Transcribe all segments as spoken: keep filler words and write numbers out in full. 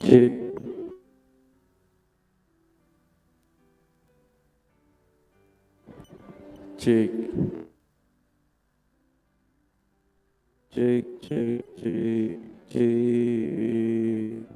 Cek. Cek. Cek, cek, cek, cek.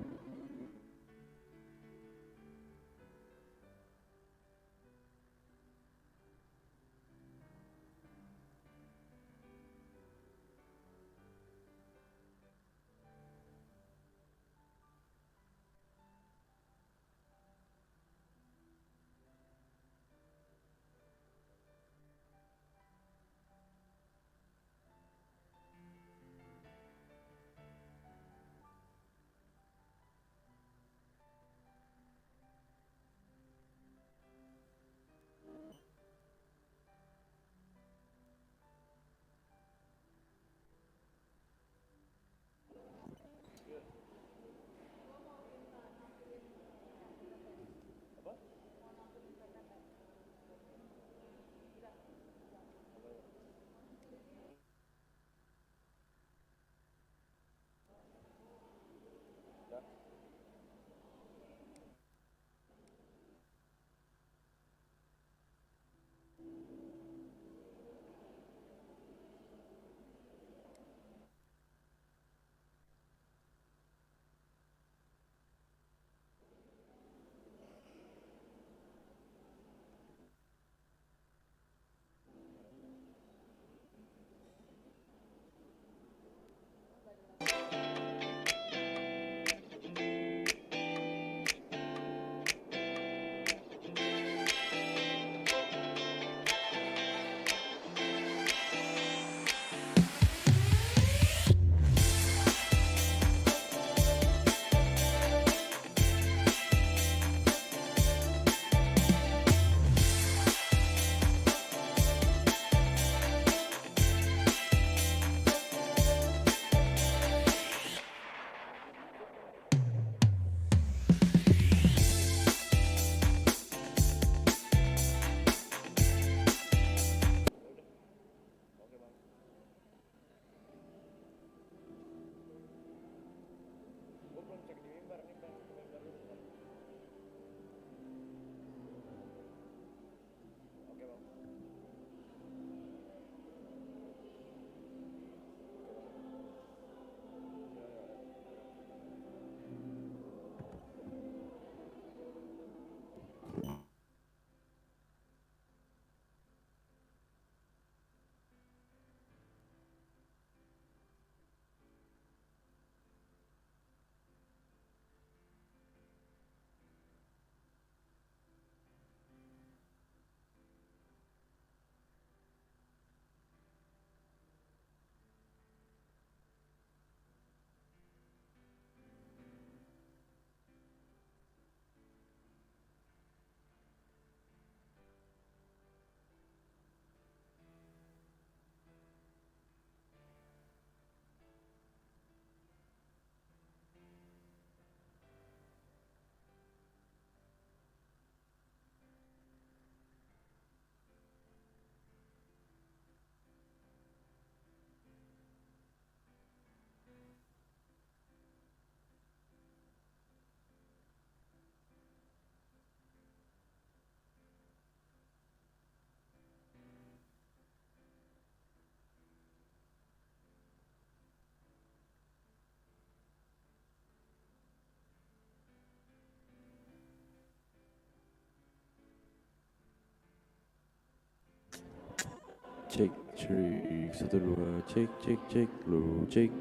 Cek, cek, satu, dua, cek, cek, cek, lu, cek.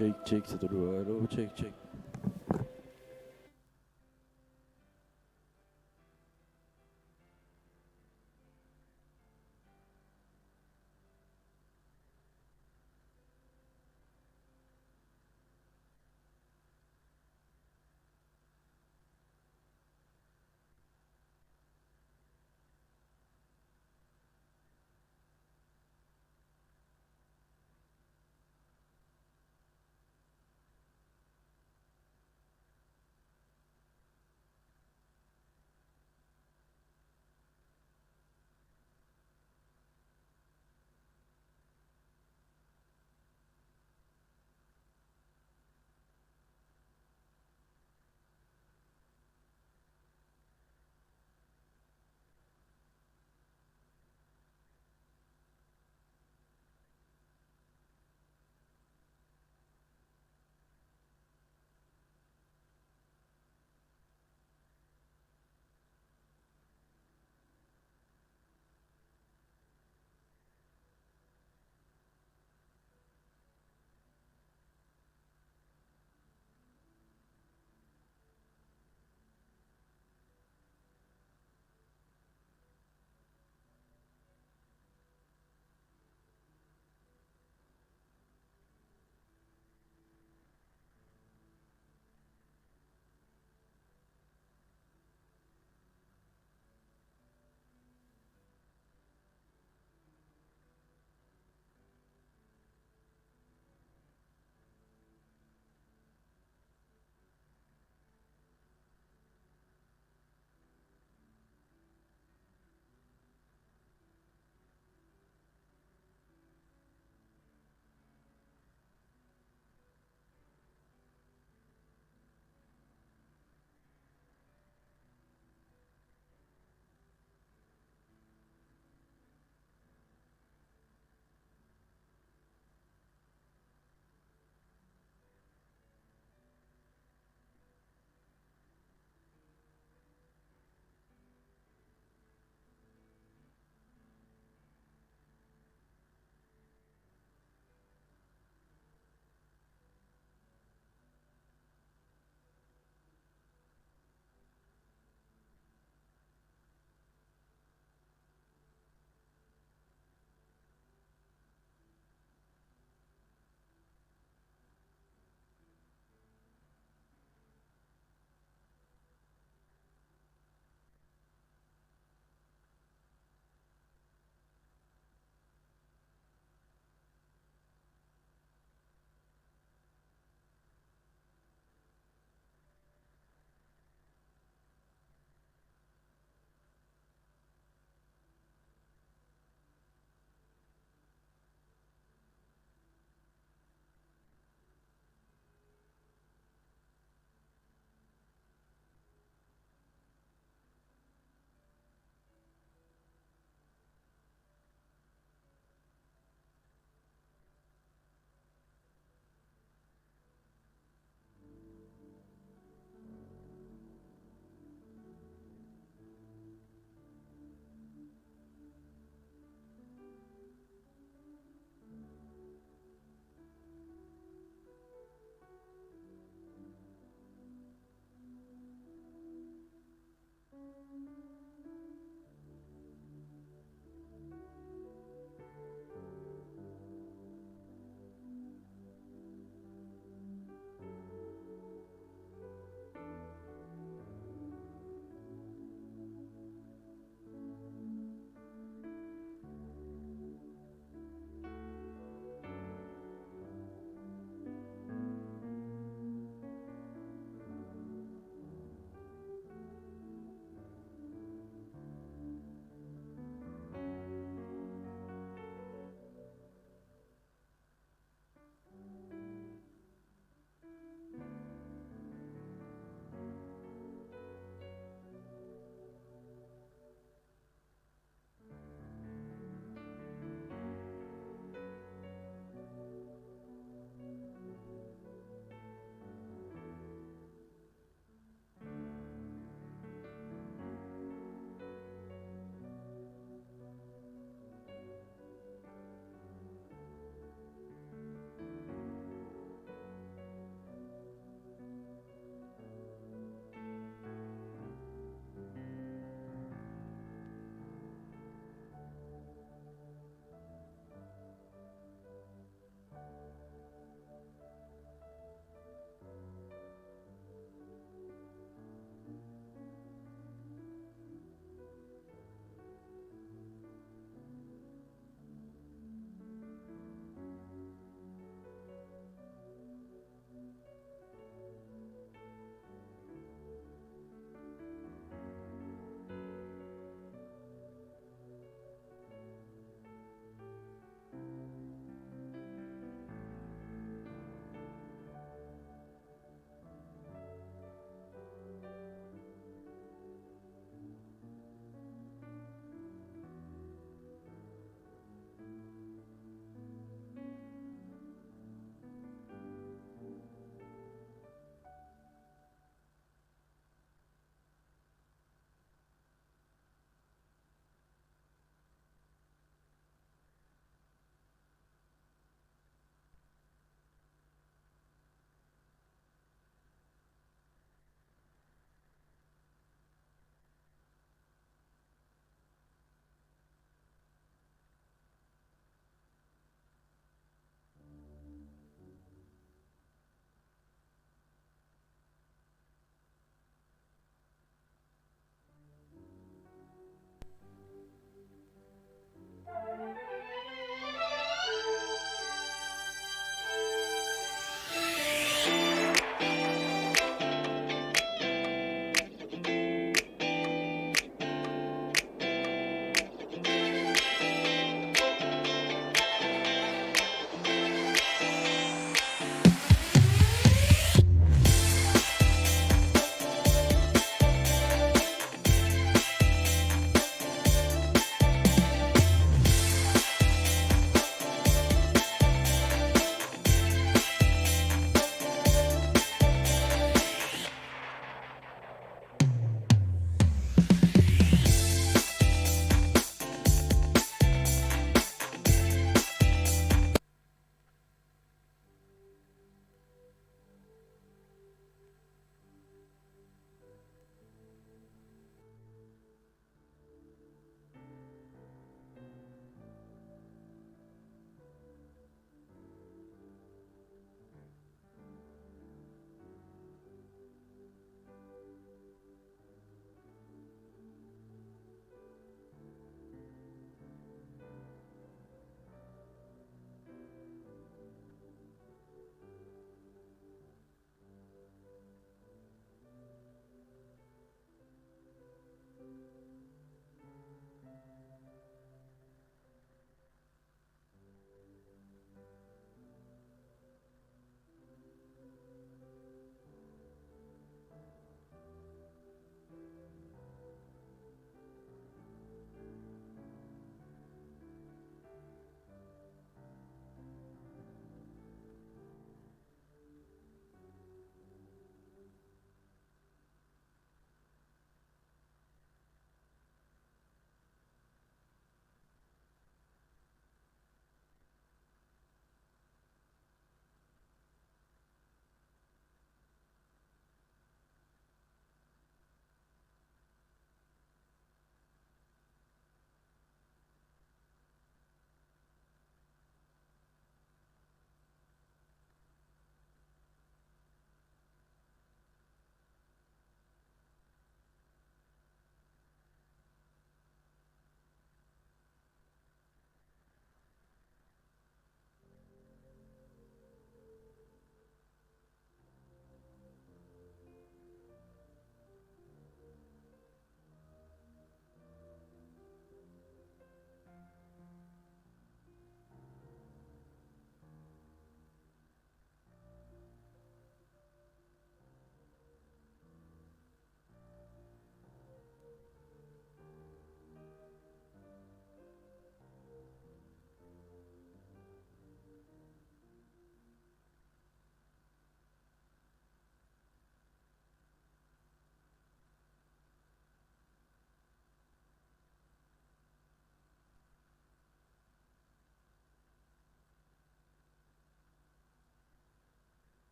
Cek, cek, satu, dua, halo, cek, cek.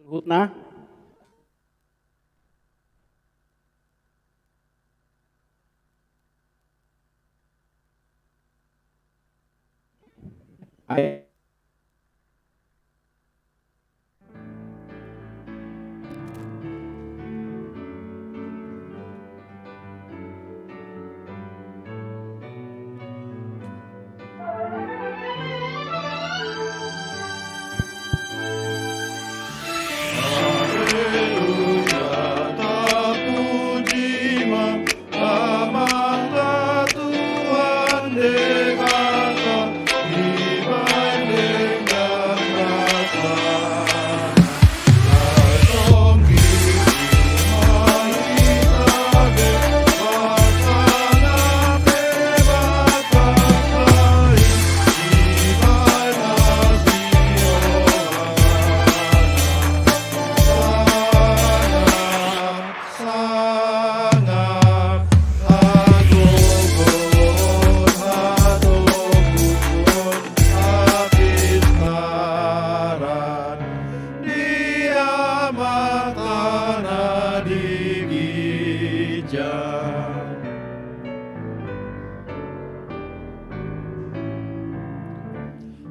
Saluhutna. Ai. Haleluya, tapuji ma Amanta Tuhan Debata, di balik denggan rasa. Sangap hagogoon, hatoguon, hapintaran di Amanta na di ginjang.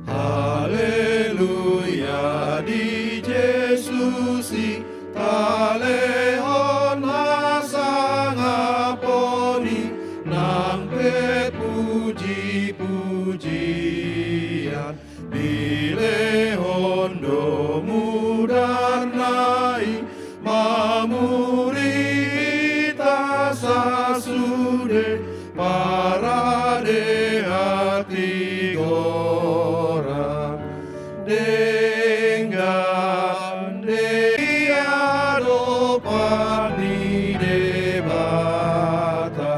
Haleluya, di Jesus i talehon hasangapon i, nang pe puji-pujian. Dilehon do mudarna i, mamuri hita sasude, parade hatigoran, denggan di adopan ni Debata.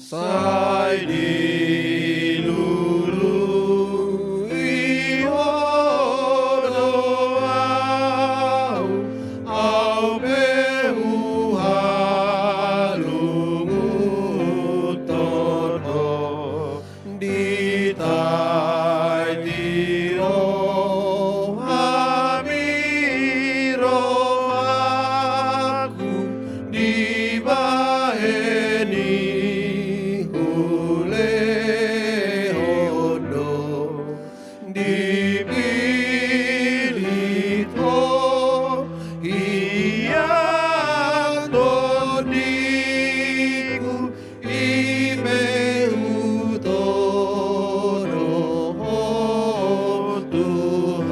Sai dilului Ho do ahu, ahu pe huhalungunhon Ho. Di tahi rohami rohangku, dibahen i hulehon do. Dipillit Ho hian tondiku, i pe hutodo Ho Tuhanku.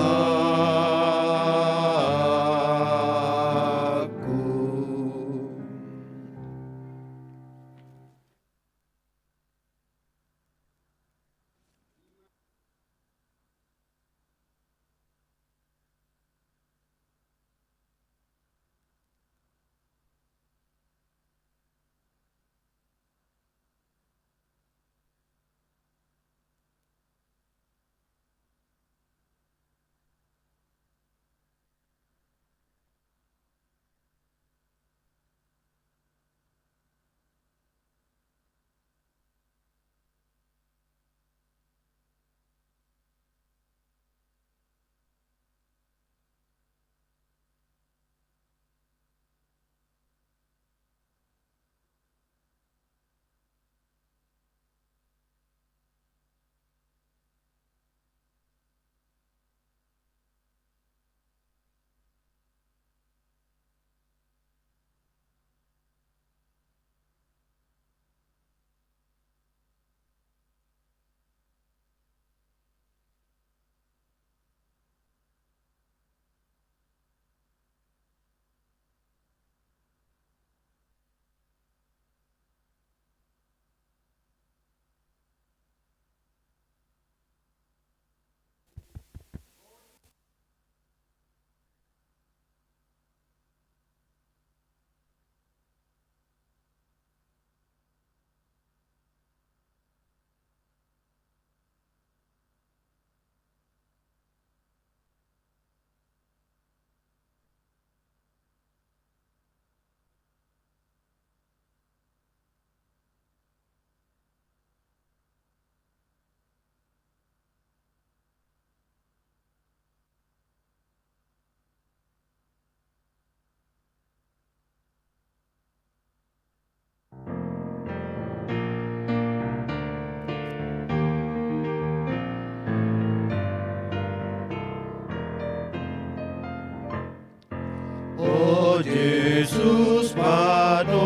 O Jesus, panondang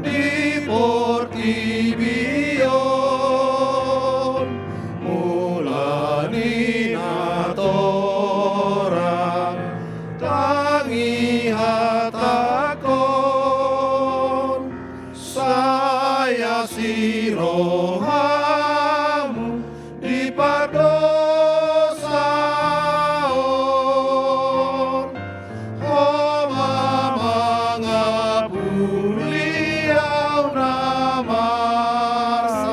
di portibi on, mula ni natorang tangihathon, sai asi rohamu di pardosaon, Ho ma mangapuli ahu na marsakkon.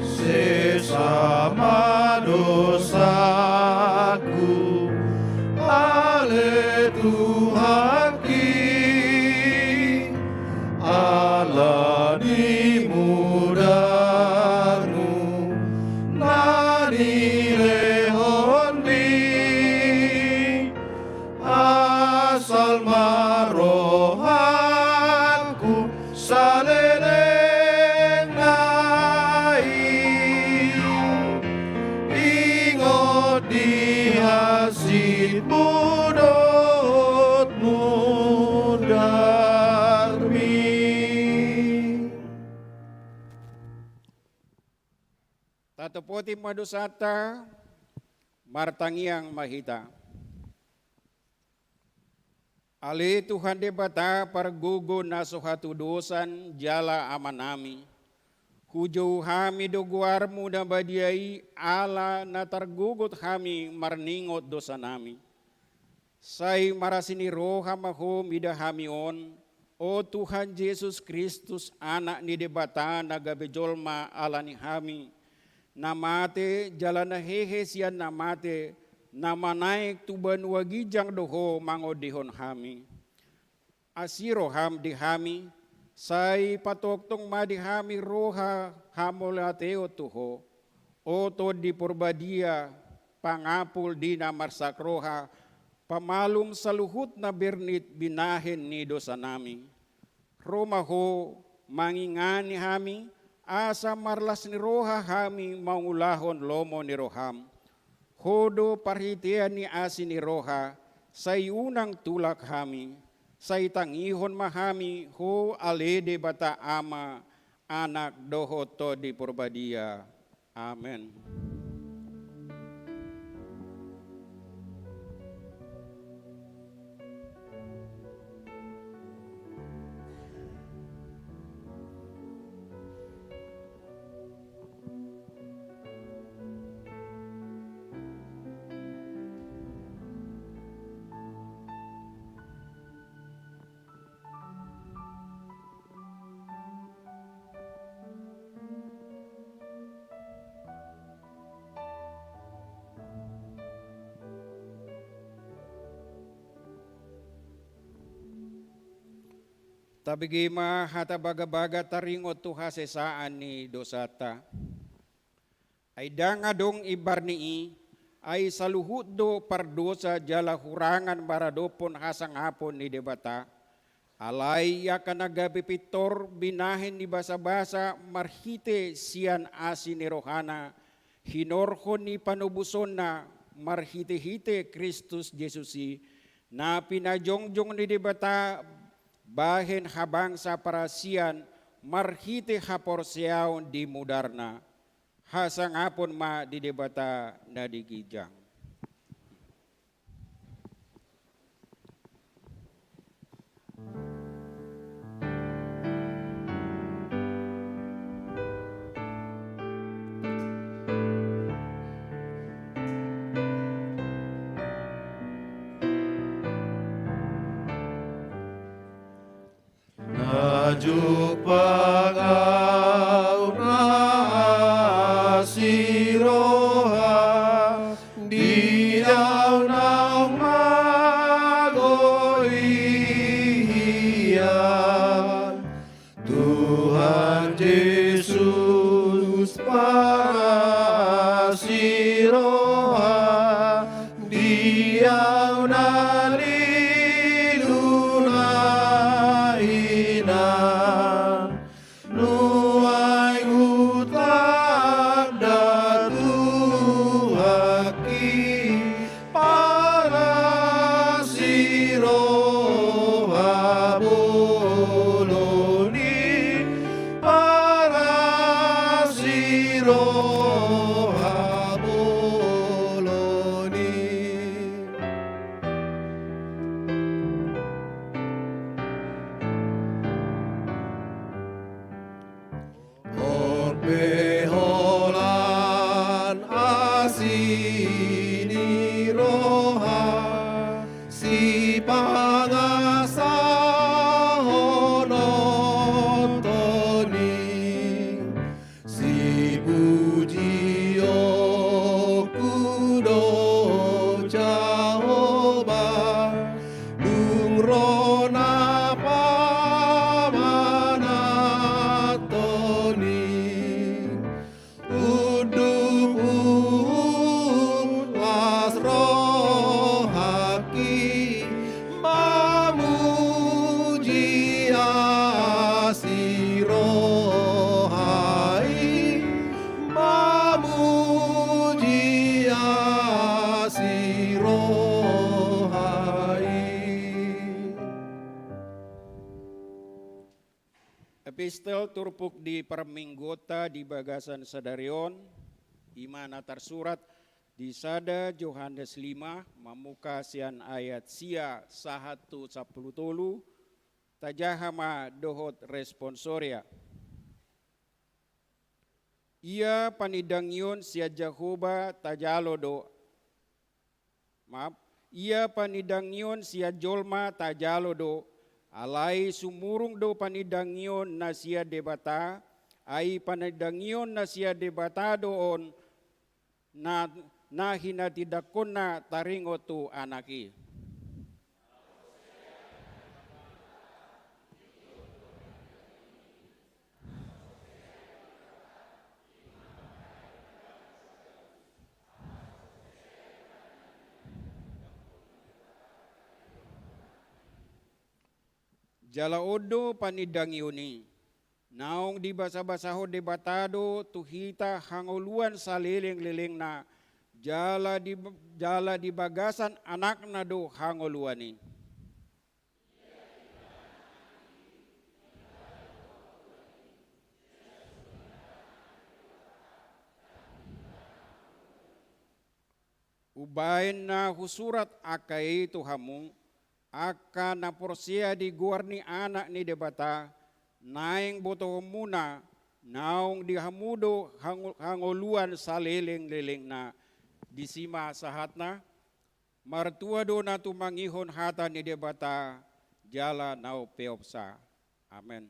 Sesa ma dosangku, ale Tuhanki, ala ni mudarmu na nilehonmi. Asal ma rohangku saleleng nai ingot di hansitmu dohot mudarmi. Tatopoti ma dosanta, martangiang ma hita. Ale Tuhan Debata, pargogo na so hatudosan jala Amanami, Hujou hami do goarmu na badia i, ala na targogot hami marningot dosanami. Sai marasi ni roha ma Ho mida hami on, o Tuhan Jesus Kristus, Anak ni Debata na gabe jolma ala ni hami, na mate jala na hehe sian na mate, na manaek tu banua ginjang do Ho mangondihon hami. Asi roham di hami, sai patongtong ma di hami roha hamauliateon tu Ho. O Tondi Porbadia, pangapul di na marsak roha, pamalum saluhut na bernit binahen ni dosanami. Ro ma Ho mangingani hami, asa marlas ni roha hami mangulahon lomo ni roham. Ho do parhitean ni asi ni roha, sai unang tulak hami, sai tangihon ma hami Ho ale Debata Ama, Anak dohot Tondi Porbadia. Amen. Tabege ma hata bagabaga taringot tu hasesaan ni dosanta. Ai ndang adong imbar ni i, ai saluhut do pardosa jala hurangan maradophon hasangapon ni Debata. Alai angka na gabe pintor binahen ni basabasa marhite sian asi ni rohana, hinorhon ni panobusonna marhitehite Kristus Jesus i, na pinajongjong ni Debata bahen habangsa parasian marhite haporseaon di mudarna. Hasangapon ma di Debata na di ginjang. Na jumpang ahu na asi roha, di ahu naung mago i hian. Tuhan Jesus parasi roha, di ahu na lilu na hinan, nuaeng hutanda tu aki, parasi roha bolon i, parasi roha bolon i. On pe holan asi ni roha, sipangasahononton i, sipujionku do Jahowa, dung ro na pamananghon i. Unduk huhut las rohangki, mamuji asi roha i, mamuji asi roha i. Epistel turpuk di parmingguonta di bagasan sadari on, i ma na tarsurat di sada Johannes lima, mamungka sian ayat sia sahat tu sampulu tolu, tajaha ma dohot responsoria. Ia panindangion sian Jahowa tajalo do, maaf, ia panindangion sian jolma tajalo do, alai sumurung do panindangion na sian Debata, ai panindangion na sian Debata do on, na, na hinatindangkonna taringot tu Anak i. Jala on do panindangion i. Naung dibasabasahon Debata do tu hita hangoluan salelenglelengna, jala di, jala di bagasan Anakna do hangoluan i. Umbaen na husurat angka i tu hamu, angka na porsea di goar ni Anak ni Debata, naeng botohonmuna, naung di hamu do hango-, hangoluan salelenglelengna. Disi ma sahatna, martua do na tumangihon hata ni Debata, jala na umpeopsa. Amen.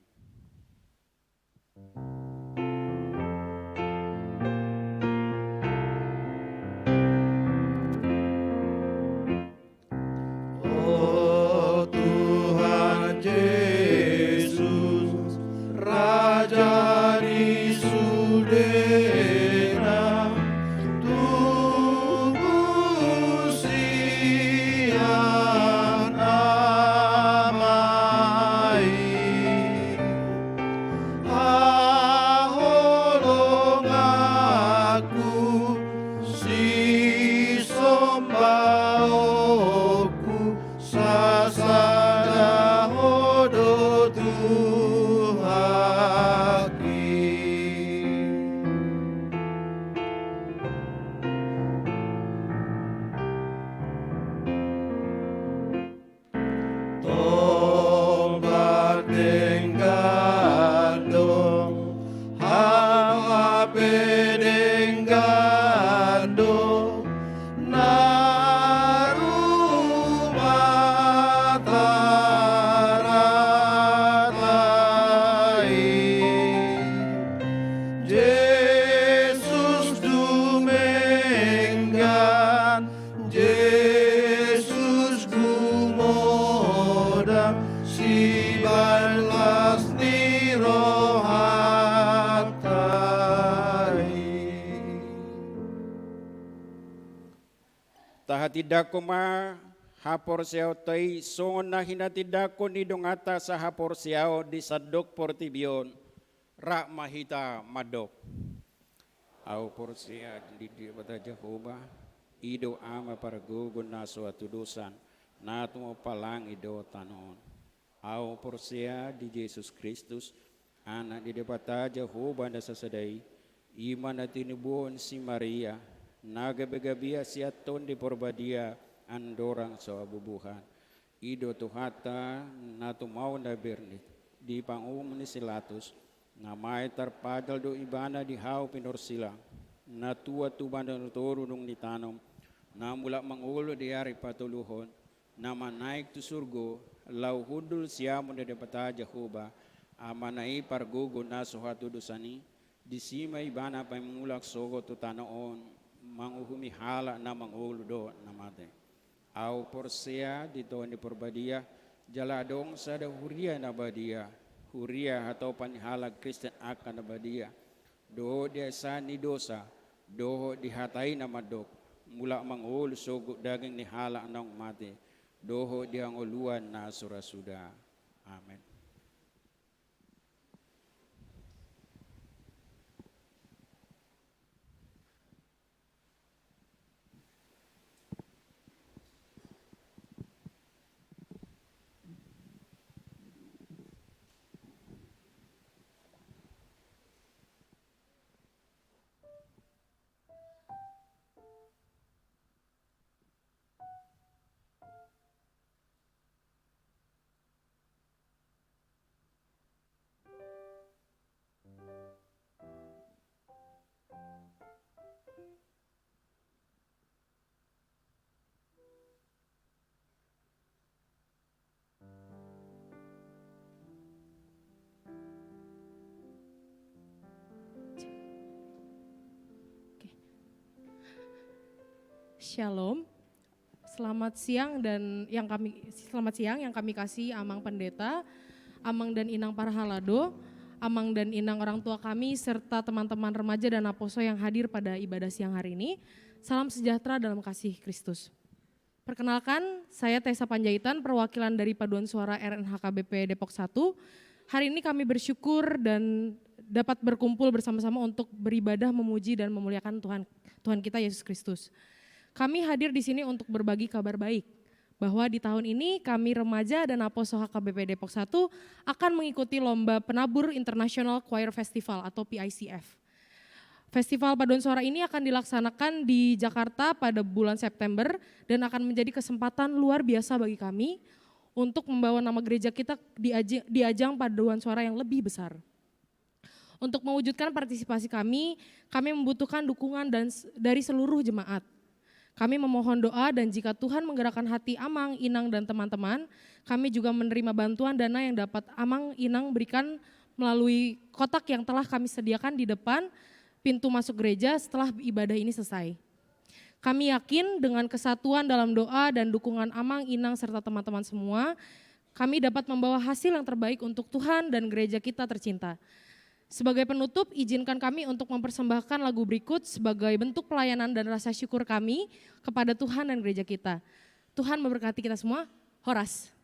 O Tuhan Jesus, Raja ni sudena, tubu sian Ama i, haholonganku, sisombaonku, sasada Ho do Tuhanki. Tobat denggan do, hape denggan do, na rumatarata i. Jesus dumenggan, Jesus gumodang, sibahen las ni rohanta i. Tahatindangkon ma haporseaonta i songon na hinatindangkon ni donganta sahaporseaon di sandok portibi on. Rap ma hita mandok. Ahu porsea di Debata Jahowa, i do Ama pargogo na so hatudosan, na tumompa langit dohot tano on. Ahu porsea di Jesus Kristus, Anak ni Debata Jahowa na sasada i, i ma na tinubuhon si Maria, na gabegabean sian Tondi Porbadia, andorang so habubuhan. I do Tuhanta, na tumaon na bernit, di panguhum ni si Latus, na maen tarpajal do Ibana di hau pinorsilang, na tuat tu banua toru dung ditanom, na mulak mangolu di ari patoluhon, na manaek tu surgo, laho hundul siamun ni Debata Jahowa, Amana i pargogo na so hatudosan i, disi ma Ibana paimulak sogot tu tano on, manguhumi halak na mangolu dohot na mate. Ahu porsea di Tondi Porbadia, jala adong sada huria na badia, huria hatopan ni halak Kristen angka na badia, dohot di hasesaan ni dosa, dohot di hata i na mandok, mulak mangolu sogot daging ni halak naung mate, dohot di hangoluan na so ra suda. Amen. Shalom. Selamat siang dan yang kami selamat siang yang kami kasih Amang Pendeta, Amang dan Inang para halado, Amang dan Inang orang tua kami serta teman-teman remaja dan naposo yang hadir pada ibadah siang hari ini. Salam sejahtera dalam kasih Kristus. Perkenalkan, saya Tessa Panjaitan, perwakilan dari Paduan Suara R N H K B P Depok satu. Hari ini kami bersyukur dan dapat berkumpul bersama-sama untuk beribadah, memuji dan memuliakan Tuhan Tuhan kita Yesus Kristus. Kami hadir di sini untuk berbagi kabar baik bahwa di tahun ini kami remaja dan naposo H K B P Depok satu akan mengikuti lomba Penabur International Choir Festival atau P I C F. Festival Paduan Suara ini akan dilaksanakan di Jakarta pada bulan September dan akan menjadi kesempatan luar biasa bagi kami untuk membawa nama gereja kita di aji- di ajang paduan suara yang lebih besar. Untuk mewujudkan partisipasi kami, kami membutuhkan dukungan dan s- dari seluruh jemaat. Kami memohon doa dan jika Tuhan menggerakkan hati Amang, Inang, dan teman-teman, kami juga menerima bantuan dana yang dapat Amang, Inang berikan melalui kotak yang telah kami sediakan di depan pintu masuk gereja setelah ibadah ini selesai. Kami yakin dengan kesatuan dalam doa dan dukungan Amang, Inang, serta teman-teman semua, kami dapat membawa hasil yang terbaik untuk Tuhan dan gereja kita tercinta. Sebagai penutup, izinkan kami untuk mempersembahkan lagu berikut sebagai bentuk pelayanan dan rasa syukur kami kepada Tuhan dan gereja kita. Tuhan memberkati kita semua. Horas.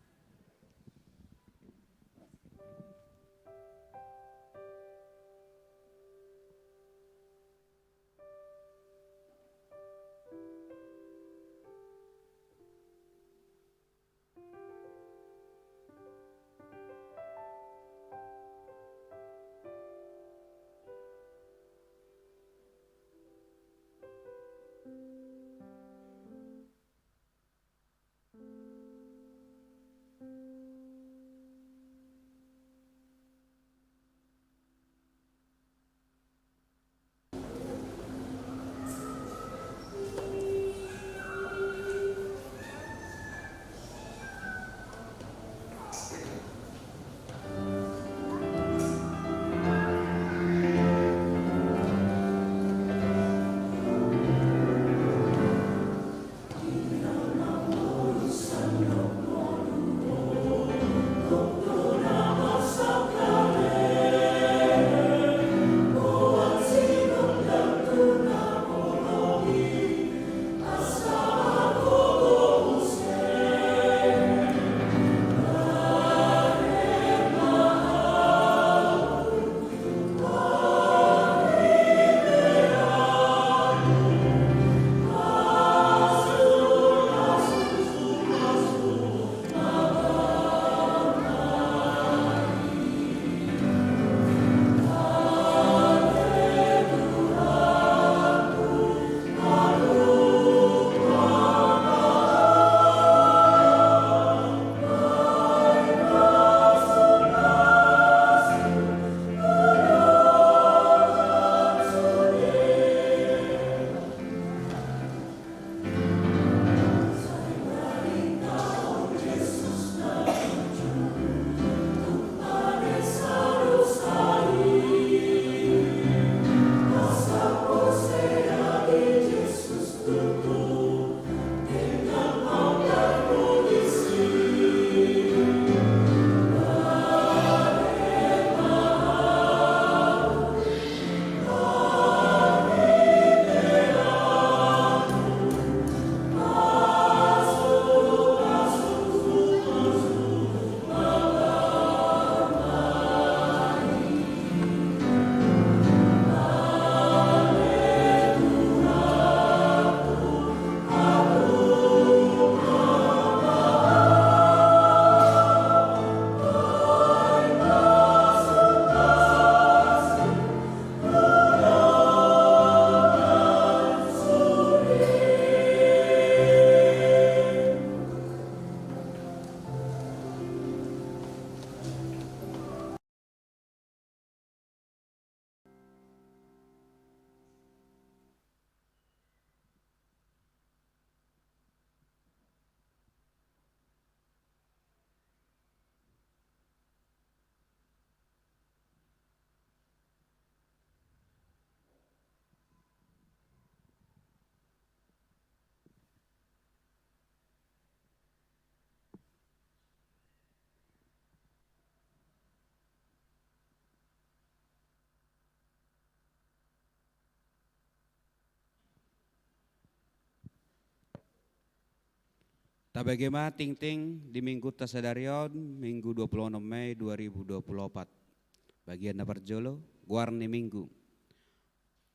Tabege ma tingting di mingguta sadari on, Minggu dua puluh enam Mei dua ribu dua puluh opat. Bagian na parjolo, goar ni minggu.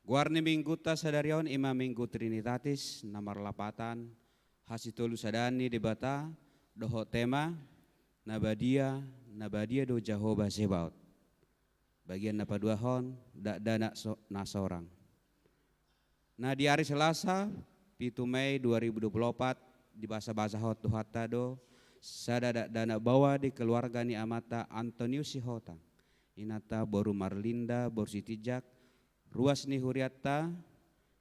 Goar ni mingguta sadari on ima Minggu Trinitatis, na marlapatan hasitolusadaan ni Debata, dohot tema, na badia, na badia do Jahowa Zebaot. Bagian na paduahon, dakdanak so-, na sorang. Na di ari Selasa, pitu Mei dua ribu dua puluh opat, dibasabasahon Tuhanta do sada dakdanak baoa di keluarga ni amanta Antonius Sihotang, inanta boru Marlinda, boru Sitinjak, ruas ni hurianta,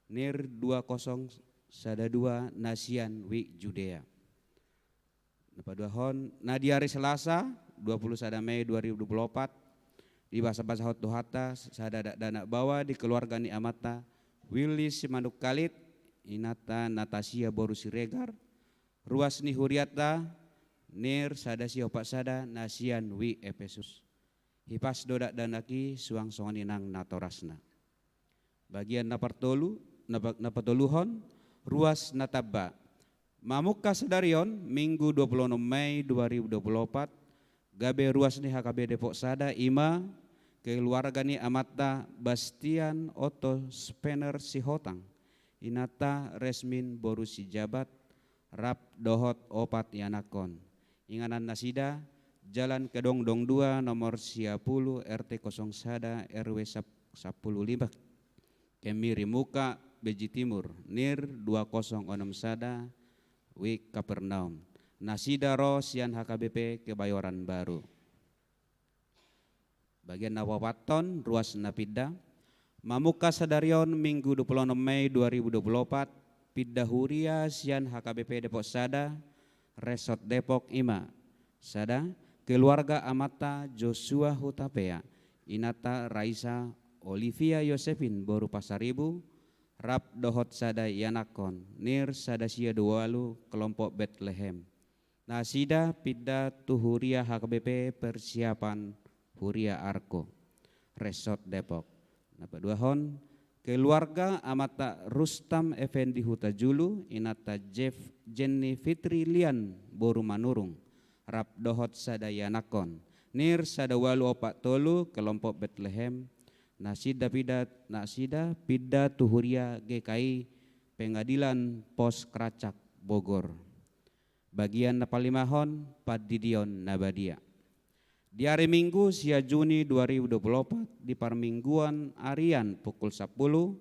NIR dua kosong sada dua, na sian Wik Judea. Na paduahon, na di ari Selasa, dua puluh sada Mei dua ribu dua puluh opat, dibasabasahon Tuhanta sada dakdanak baoa di keluarga ni amanta Willy Simanungkalit, inanta Natasia boru Siregar, ruas ni hurianta, NIR sada sia opat sada, na sian Wik Epesus. Hipas do dakdanak i, suang songon i nang natorasna. Bagian na partolu, na pa-, na patoluhon, ruas na tamba. Mamungka sadari on, Minggu dua puluh enam Mei dua ribu dua puluh opat, gabe ruas ni H K B Depok sada ima keluarga ni amanta Bastian Otto Spener Sihotang, inanta Resmin boru Sijabat, rap dohot opat ianakhon. Inganan nasida, Jalan Kedondong dua, nomor sia pulu, R T kosong sada, R W sap-, sampulu lima, Kemiri Muka, Beji Timur, NIR dua kosong onom sada, Wik Kapernaum. Nasida ro sian H K B P Kebayoran Baru. Bagian na paopathon, ruas na pinda. Mamungka sadari on, Minggu dua puluh enam Mei dua ribu dua puluh opat, pinda huria sian H K B P Depok sada, Resort Depok ima. Sada, keluarga amanta Joshua Hutapea, inanta Raisa Olivia Yosepin boru Pasaribu, rap dohot sada ianakhon, NIR sada sia dua ualu, kelompok Betlehem. Nasida pinda tu huria H K B P Persiapan Huria Arko, Resort Depok. Na paduahon, keluarga amanta Rustam Effendi Hutajulu, inanta Jeff Jenny Fitri Lian boru Manurung, rap dohot sada ianakhon, NIR sada ualu opat tolu, kelompok Betlehem. Nasida pinda, nasida pinda tu huria G K I Pengadilan Pos Kerancak, Bogor. Bagian na palimahon, pandidion na badia. Di ari Minggu sia Juni dua ribu dua puluh opat, di parmingguan arian pukul sampulu,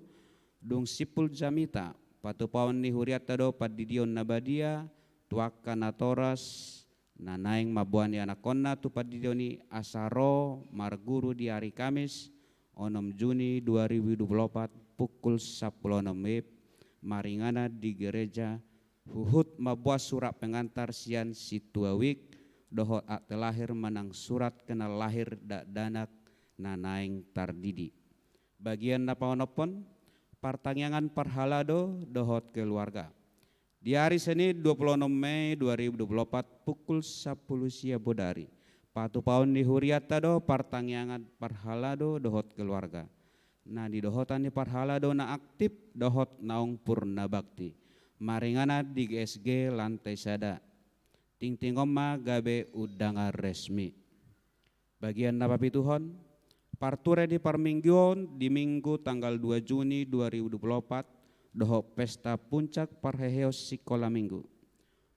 dung simpul jamita, patupaon ni hurianta do pandidion na badia tu angka natoras na naeng mamboan ianakhonna tu pandidion i, asa ro marguru di ari Kamis, onom Juni dua ribu dua puluh opat, pukul sampulu onom WIB, maringanan di gereja, huhut mamboan surat pengantar sian sintua Wik, dohot akte lahir manang surat kenal lahir dakdanak na naeng tardidi. Bagian na paonomhon, partangiangan parhalado dohot keluarga. Di ari Senin dua puluh onom Mei dua ribu dua puluh opat, pukul sampulu sia bodari, patupaon ni hurianta do partangiangan parhalado dohot keluarga. Na nidohotan ni parhalado na aktif dohot naung purna bakti, maringanan di G S G lantai sada. Tingting on ma gabe undangan resmi. Bagian na papituhon, parture ni parmingguon di Minggu tanggal dua Juni dua ribu dua puluh opat, dohot pesta puncak parheheon sikola Minggu.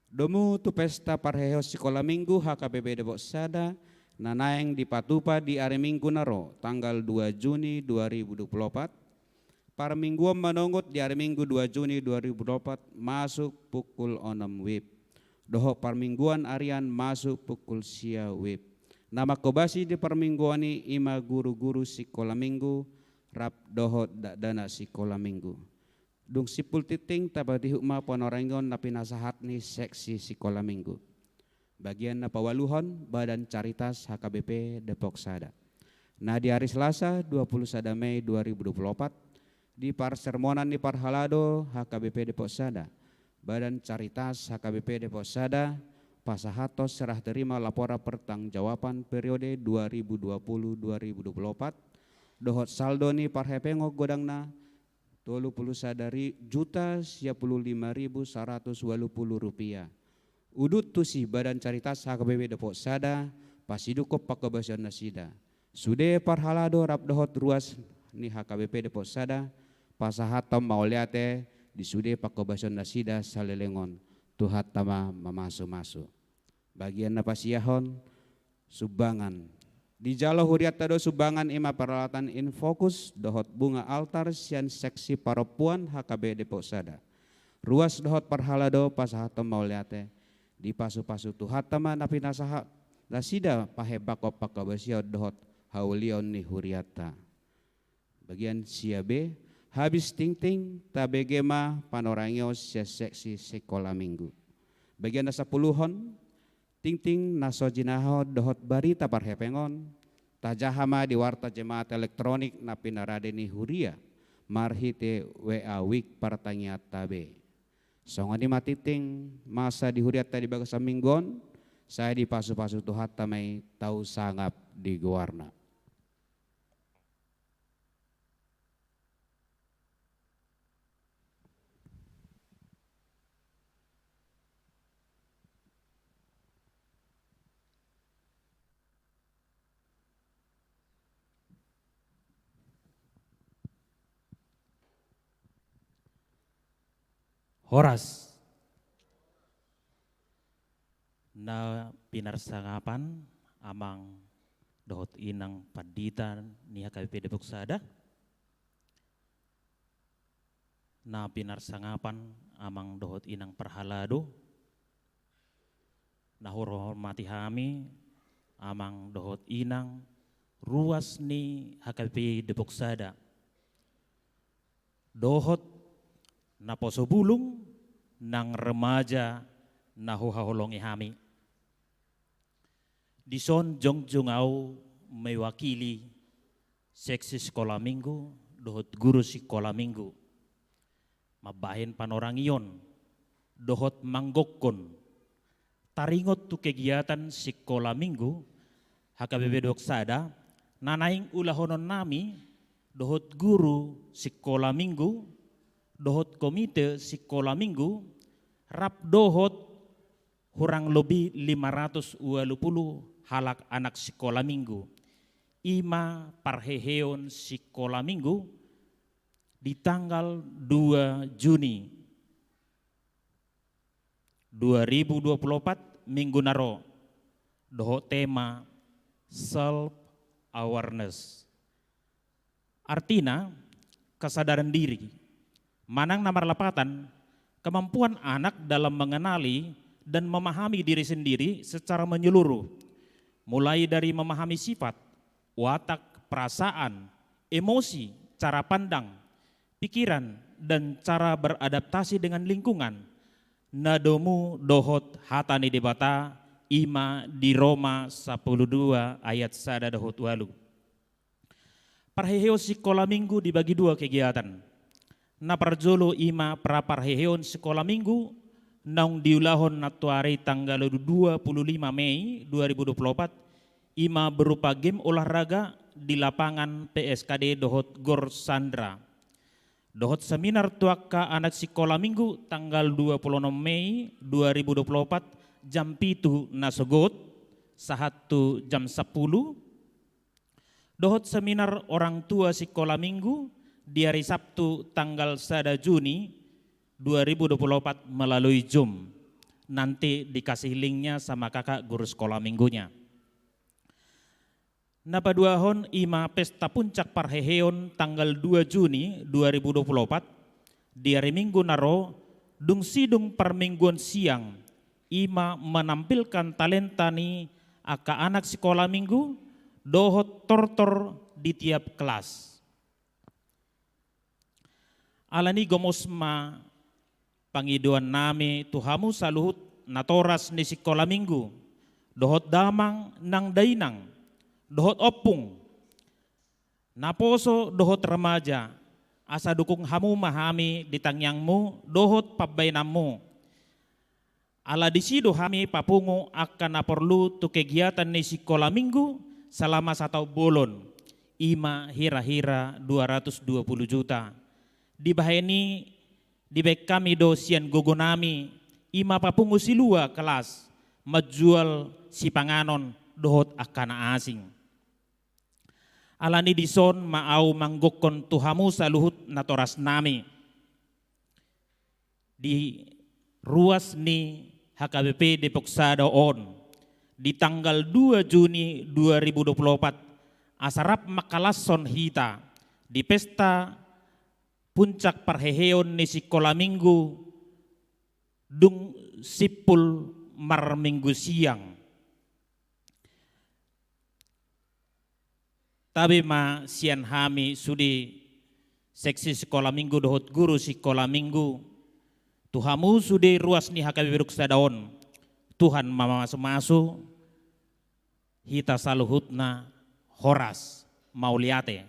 Domu tu pesta parheheon sikola Minggu H K B P Depok sada, na naeng dipatupa di ari Minggu na ro, tanggal dua Juni dua ribu dua puluh opat, parmingguon manongot di ari Minggu dua Juni dua ribu dua puluh opat, masuk pukul onom WIB. Dohot parmingguan arian masuk pukul sia WIB. Na manghobasi di parmingguan i ima guru-guru sikola Minggu, rap dohot dakdanak sikola Minggu. Dung simpul tingting, tapatihuk ma panorangion na pinasahat ni seksi sikola Minggu. Bagian na paualuhon, Badan Caritas H K B P Depok sada. Na di ari Selasa, dua puluh sada Mei dua ribu dua puluh opat, di parsermonan ni parhalado H K B P Depok sada, Badan Caritas H K B P Depok sada pasahathon serah terima laporan pertanggungjawaban periode dua ribu dua puluh dua ribu dua puluh opat, dohot saldo ni parhepengon godangna tolu puluh sada ri-, juta sia puluh lima ribu saratus ualu puluh rupiah. Udut tusi badan caritas H K B P Depok Sada, pasidungkon panghobasion nasida. Sude parhalado rap dohot ruas ni H K B P Depok Sada, pasahathon mauliate di sude panghobasion nasida saleleng on. Tuhanta ma mamasumasu. Bagian na pasiahon, sumbangan. Dijalo hurianta do sumbangan, i ma peralatan infokus dohot bunga altar sian seksi parompuan H K B Depok Sada. Ruas dohot parhalado pasahathon mauliate. Dipasupasu Tuhanta ma na pinasahat nasida pahembangkon panghobasion dohot haulion ni hurianta. Bagian sia B, habis tingting tabege ma panorangion sian seksi sikola minggu. Bagian na sapuluhon, tingting na so jinahahon dohot barita parhepengon, tajaha ma di warta jemaat elektronik na pinarade ni huria, marhite W A wik partangiangta be. Songon i ma tingting masa di hurianta di bagasan minggu on, sai dipasupasu Tuhanta ma i tau sangap di goarna. Horas. Na pinarsangapan amang dohot inang pandita ni H K B P Depok Sada. Na pinarsangapan amang dohot inang parhalado. Na huhormati hami amang dohot inang ruas ni H K B P Depok Sada. Dohot naposo bulung nang remaja na huhaholongi hami. Dison jongjong ahu mewakili seksi sikola minggu dohot guru sikola minggu. Mambahen panorangion dohot manggokkon taringot tu kegiatan sikola minggu H K B P Depok Sada, na naeng ulahonon nami dohot guru sikola minggu, dohot komite sikola minggu, rap dohot hurang lobi lima ratus ualu pulu halak anak sikola minggu. I ma parheheon sikola minggu di tanggal dua Juni dua ribu dua pulu opat, minggu na ro, dohot tema self awareness. Artina, kesadaran diri. Manang na marlapatan, kemampuan anak dalam mengenali dan memahami diri sendiri secara menyeluruh, mulai dari memahami sifat, watak, perasaan, emosi, cara pandang, pikiran, dan cara beradaptasi dengan lingkungan, na domu dohot hata ni Debata, i ma di Roma sapulu dua ayat sada dohot ualu. Parheheon sikola minggu dibagi dua kegiatan. Na parjolo i ma pra parheheon sikola minggu, naung diulahon nantuari tanggal dua pulu lima Mei dua ribu dua pulu opat, i ma berupa game olahraga di lapangan P S K D dohot Gor Sandra. Dohot seminar tu angka anak sikola minggu tanggal dua pulu onom Mei dua ribu dua pulu opat, jam pitu na sogot, sahat tu jam sampulu. Dohot seminar orang tua sikola minggu di hari Sabtu tanggal sada Juni dua ribu dua pulu opat melalui Zoom. Nanti dikasih linknya sama kakak guru sekolah minggunya. Na paduahon i ma pesta puncak parheheon tanggal dua Juni dua ribu dua pulu opat, di hari Minggu na ro, dung sidung parmingguon siang, i ma menampilkan talenta ni angka anak sikola minggu dohot tortor di tiap kelas. Alani gomos ma pangidoan nami tu hamu saluhut natoras ni sikola minggu, dohot damang nang dainang, dohot ompung, naposo dohot remaja, asa dukung hamu ma hami di tangiangmu dohot pambaenanmu. Ala disi do hami papungu angka na porlu tu kegiatan ni sikola minggu salama sataon bolon, i ma hira-hira dua ratus dua pulu juta. Dibahen i dibahen hami do sian gogo nami, i ma papungu silua kelas, manjual sipanganon dohot angka na asing. Alani dison ma ahu manggokhon tu hamu saluhut natorasnami di ruas ni H K B P Depok Sada on, di tanggal dua Juni dua ribu dua puluh opat, asa rap mangkalashon hita di pesta puncak parheheon ni sikola minggu dung simpul marminggu siang. Tabe ma sian hami sude seksi sikola minggu dohot guru sikola minggu, tu hamu sude ruas ni H K B P Depok Sada on, Tuhan ma mamasumasu hita saluhutna. Horas, mauliate.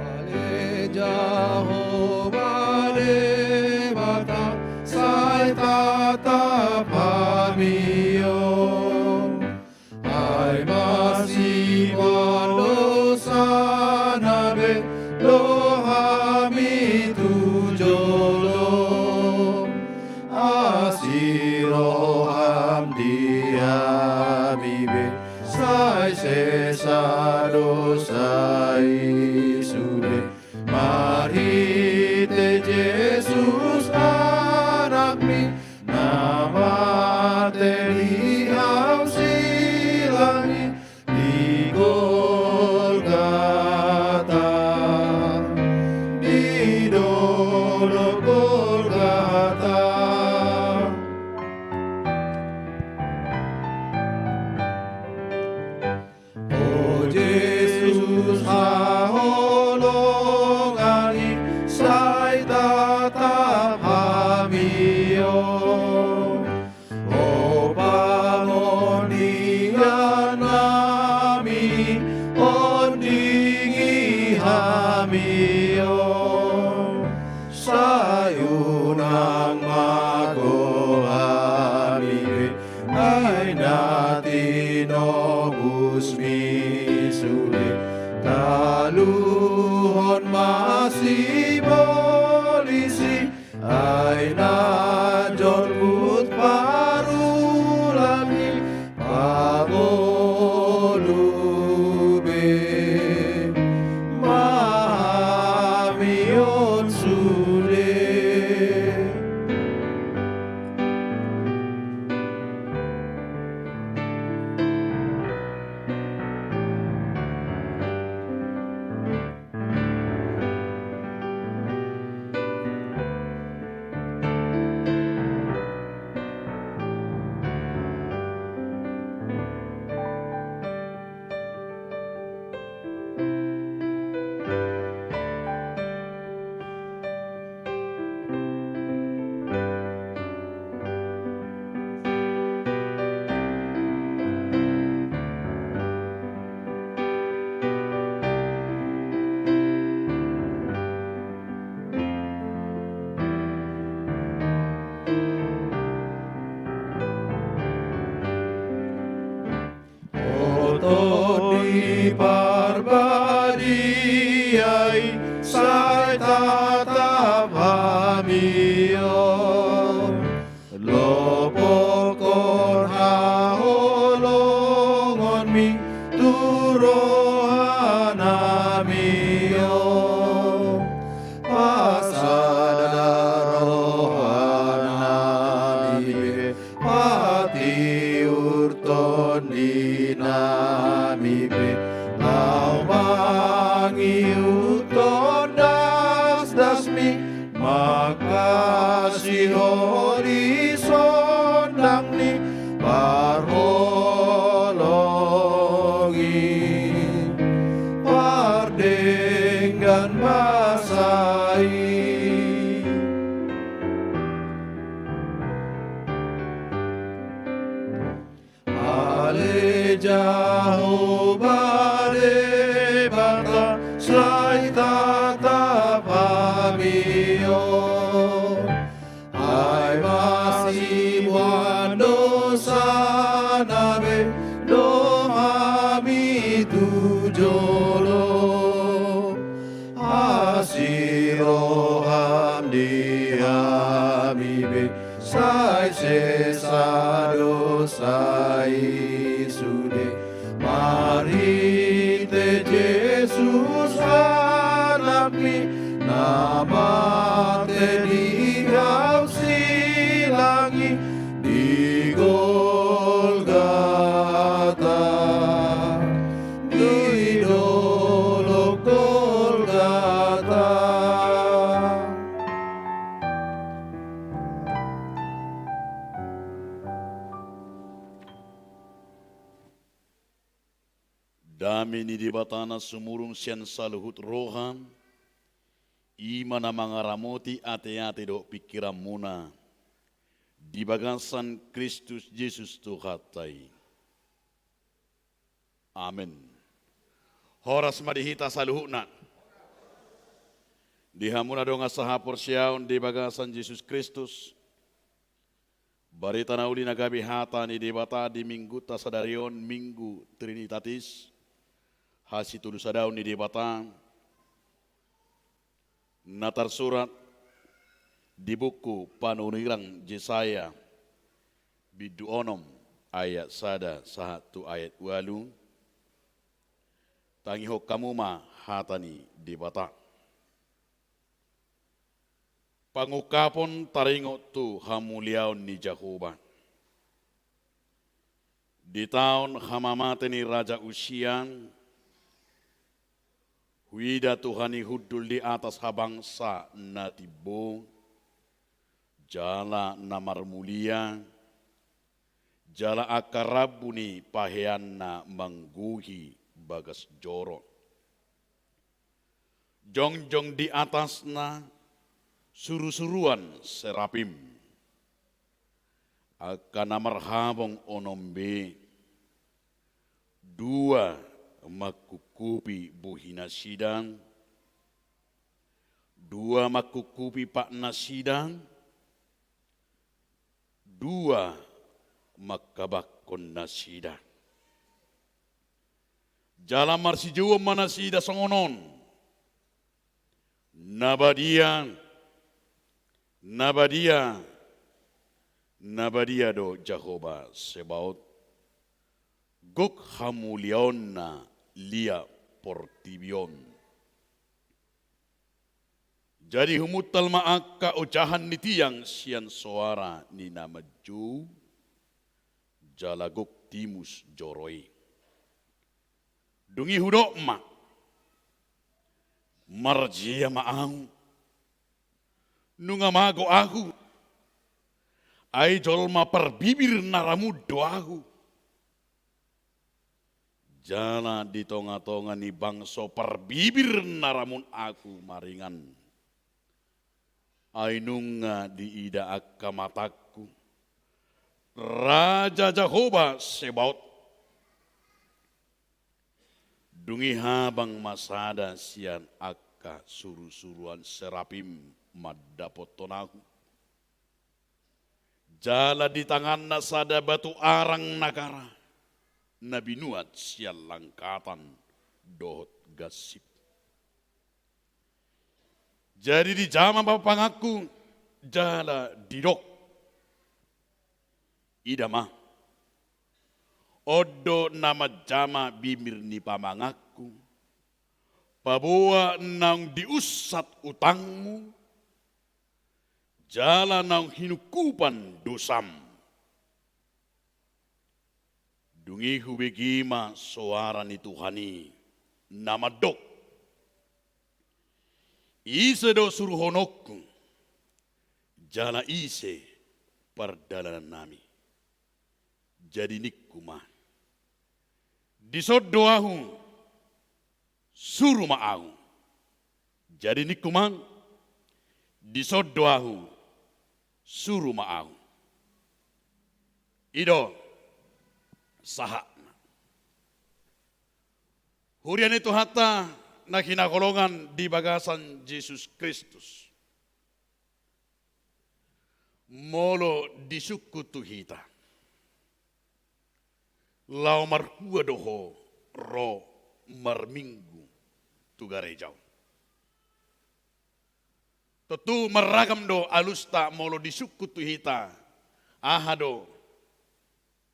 Ale Jahowa Debata, sai tatap hami on. Ai masiboan dosa na be do hami tu jolo. Asi roham di hami be, sai sesa dosa i sude. Marhite Jesus Anakmi, na mate di hau silang i di Golgata, di dolok Golgata. O Jesus haholongan i, sai tatap hami on. O pangondian nami, ondingi hami on. Sai unang mago hami be, ai na tinobusmi sude. Taluhon ma sibolis i, ai na jolmut parulang i, pangolu be ma hami on sude. O Tondi Parbadia i, sai tatap hami on. Lopokhon haholongonmi tu rohanami on. Pasada rohanami be, patiur tondinami be, laho mangihuthon dasdasmi, mangkasihon i sondang ni parholong i, pardenggan basa i. Jahowa Debata sai tatap hami on. Ai masiboan dosana be do hami tu jolo. Asi roham di hami be, sai sesa dosa i sude. Marhite Jesus anakmi, na mate di hau silang i di Golgata, di dolok Golgata. Dame ni Debata na sumurung sian saluhut roha, i ma na mangaramoti ateate dohot pingkiranmuna di bagasan Kristus Jesus Tuhanta i. Amen. Horas ma di hita saluhutna. Di hamu na dongan sahaporseaon di bagasan Jesus Kristus, barita na uli na gabe hata ni Debata di Mingguta sadari on, Minggu Trinitatis, hasitolusadaon ni Debata, na tarsurat di buku Panurirang Jesaya, bindu onom, ayat sada sahat tu ayat ualu. Tangihon hamu ma hata ni Debata. Pangungkapon taringot tu hamuliaon ni Jahowa. Di taon hamamate ni Raja Usia, huida Tuhan i hundul di atas habangsa na timbo, jala na marmulia, jala angka rambu ni paheanna manggohi bagas joro. Jongjong di atasna surusuruan serapim. Angka na marhabong onom be, dua mangkungkupi bohinasida, dua mangkungkupi patnasida, dua manghabanghon nasida. Jala marsijouon ma nasida songon on: Na badia, na badia, na badia do Jahowa Sebaot, gok hamuliaonna liat portibi on. Jadi humuntal ma angka ojahan ni tiang sian soara ni na manjou, jala gok timus joro i. Dung i hudok ma: Marjea ma ahu? Nunga mago ahu, ai jolma parbibir na ramun do ahu. Jala di tongatonga ni bangso parbibir na ramun ahu maringan. Ai nunga diida angka matangku Raja Jahowa Sebaot. Dung i habang ma sada sian angka surusuruan serapim mandapothon ahu. Jala di tanganna sada batu arang na gara, na binuat sian langkatan dohot gansip. Jadi dijama ma panganku, jala didok: Ida ma, on do na manjama bibir ni pamanganku, paboa naung diunsat utangmu, jala naung hinungkupan dosam. Dung i hubege ma soara ni Tuhan i, na mandok: Ise do suruhononku, jala ise pardalanannami? Jadi ningku ma: Dison do ahu, suru ma ahu. Jadi ningku ma: Dison do ahu, suru ma ahu. I do sahatna. Huria ni Tuhanta na hinaholongan di bagasan Jesus Kristus. Molo disungkun tu hita, laho marhua do ho ro marminggu tu gareja on? Tontu marragam do alusta molo disungkun tu hita, aha do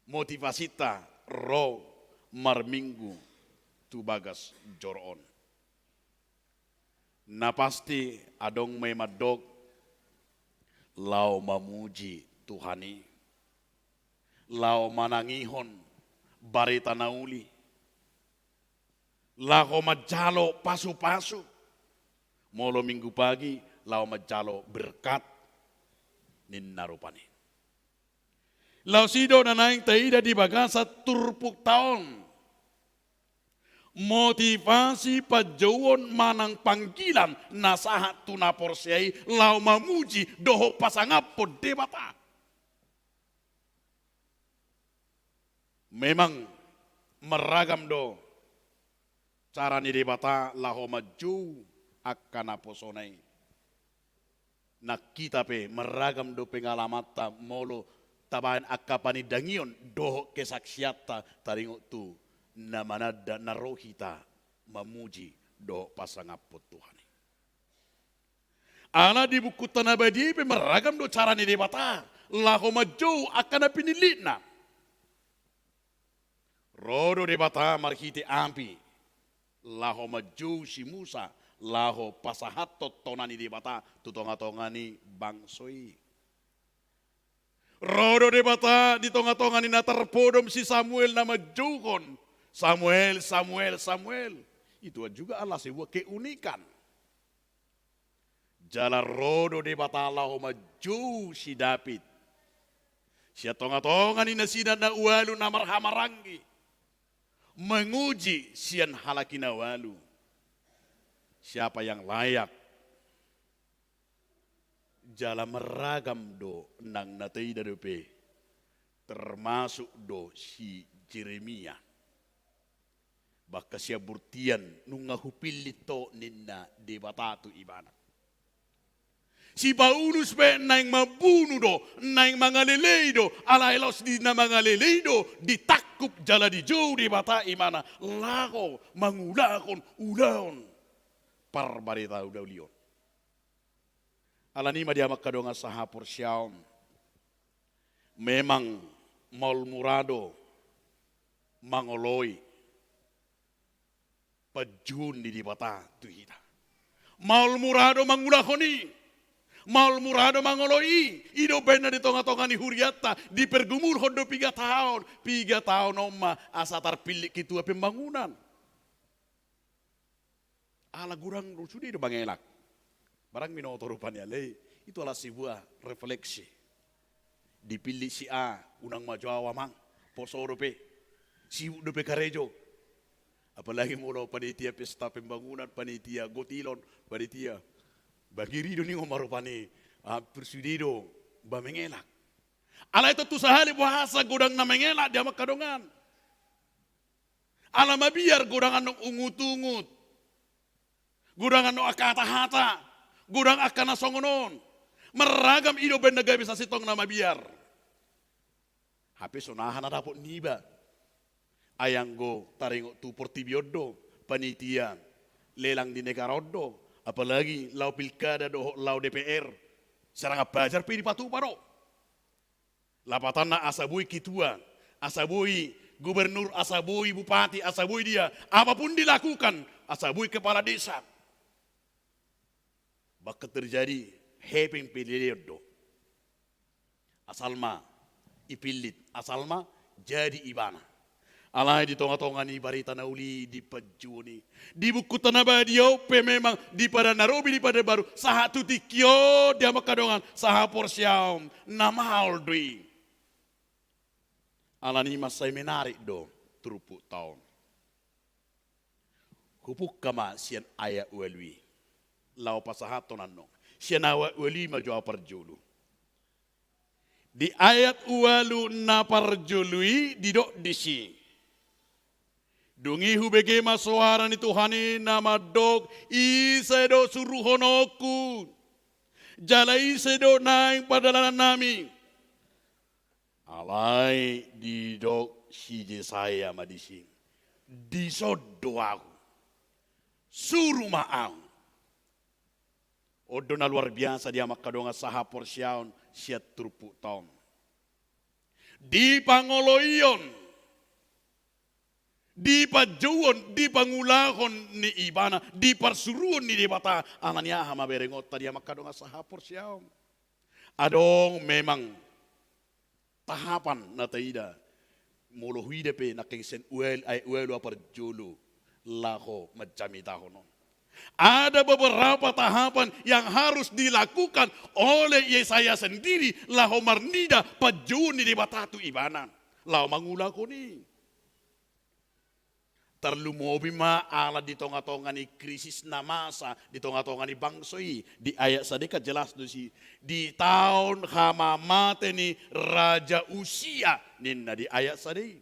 motivasinta ro marminggu tu bagas joro on. Na pasti adong ma i mandok laho mamuji Tuhan i, laho manangihon barita na uli, laho manjalo pasu-pasu. Molo Minggu Pagi, laho manjalo berkat, ninna rupani. Laos i do na naeng taida di bagasan turpukta on. Motivasi panjouon manang panggilan na sahat tu na porsea i laho mamuji dohot pasangaphon Debata. Memang marragam do cara ni Debata laho manjou angka naposona i. Nang hita pe marragam do pengalamanta molo tabaen angka panindangion dohot kesaksianta taringot tu na mananda na ro hita mamuji dohot pasangaphon Tuhan i. Ala di bukunta na badia i pe marragam do cara ni Debata laho manjou angka na pinillitna. Ro do Debata marhite api laho manjou si Musa laho pasahathon tona ni Debata tu tonga-tonga ni bangso i. Ro do Debata di tonga-tonga ni na tarpodom si Samuel na manjouhon, "Samuel, Samuel, Samuel." Itu juga adalah sebuah keunikan. Jala ro do Debata laho manjou si Daud sian tonga-tonga ni nasida na ualu na marhahamaranggi, manguji sian halak i na ualu, siapa yang layak. Jala marragam do nang na taida dope, termasuk do si Jeremia. Bahkan sian bortian, "Nunga hupillit ho," ninna Debata tu ibana. Si Paulus pe naeng mambunu do, naeng mangalelei do, alai laos di na mangalelei do ditangkup jala dijou Debata ibana laho mangulahon ulaon parbarita na uli on. Alani i ma di hamu angka dongan sahaporseaon, memang maol mura do mangoloi panjouon ni Debata tu hita. Maol mura do mangulahon i, maol mura do mangoloi i. I do umbahen na di tonga-tonga ni hurianta dipergumulhon do piga taon, piga taon on ma asa tarpillit ketua pembangunan. Ala godang do sude do mangelak. Barang binoto rupani, alai itu adalah sebuah refleksi. Dipillit si A, "Unang ma jo au, Amang, poso dope, sibuk dope karejo." Apalagi molo panitia pesta pembangunan, panitia gotilon, panitia, ba ngeri do ninna on ma rupani, hampir sude do ba mengelak. Alai tontu sahali boasa godang na mengelak di hamu angka dongan. Ala mabiar godang annon ungut-ungut, godang annon angka hata-hata, godang angka na songon on. Marragam i do umbahen na gabe sasintongna mabiar. Hape sonaha na dapot niba? Ai anggo taringot tu portibi on do, panitia lelang di negara on do, apalagi laho pilkada dohot laho D P R, serangan pajar pe dipatupa do. Lapatanna asa boi ketua, asa boi gubernur, asa boi bupati, asa boi dia, apapun dilakukan, asa boi kepala desa, bahkan terjadi hepeng pe dilehon do. Asal ma ipillit, asal ma jadi ibana. Alai di tonga-tonga ni barita na uli i, di panjouon i, di bukunta na badia on pe memang di Padan na Robi, di Padan Baru, sahat tu tingki on di hamu angka dongan sahaporseaon, na maol do i. Alani i mansai menarik do turpukta on. Hupungka ma sian ayat ualu i, laho pasahathon annon sian ayat ualu i ma jo au parjolo. Di ayat ualu na parjolo i didok disi, Dung i hubege ma soara ni Tuhan i na mandok, ise do suruhononku? Jala ise do naeng pardalanannami? Alai didok si Jesaya ma disi, dison do ahu. Suru ma ahu. On do na luar biasa di hamu angka dongan sahaporseaon sian turpukta on. Di pangoloion, di panjouon, di pangulahon ni ibana, di parsuruon ni Debata, alani aha ma berengonta di hamu angka dongan sahaporseaon. Adong memang tahapan na taida, molo huida pe nangkin sian ual-, ayat ualu parjolo laho manjamitahon on. Ada beberapa tahapan yang harus dilakukan oleh Yesaya sendiri laho marnida panjouon ni Debata tu ibana. Laho mangulahon i. Tarlumobi ma ala di tonga-tonga ni krisis na masa, di tonga-tonga ni bangso i, di ayat sada i kan jelas do disi, di taon hamamate ni Raja Usia, ninna di ayat sada i.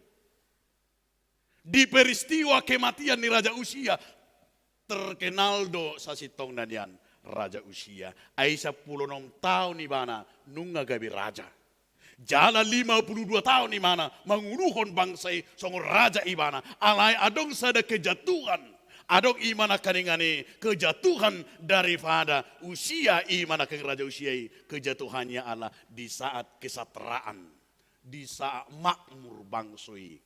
Di peristiwa kematian ni Raja Usia, terkenal do sasintongna nian Raja Usia. Ai sampulu onom taon ibana nunga gabe raja. Jala lima puluh dua taon ibana manguluhon bangsa i songon raja ibana. Alai adong sada kejatuhan. Adong i ma nangkiningan i kejatuhan daripada Usia i ma nangkin Raja Usia i. Kejatuhannya adalah di saat kesatraan. Di saat makmur bangso i.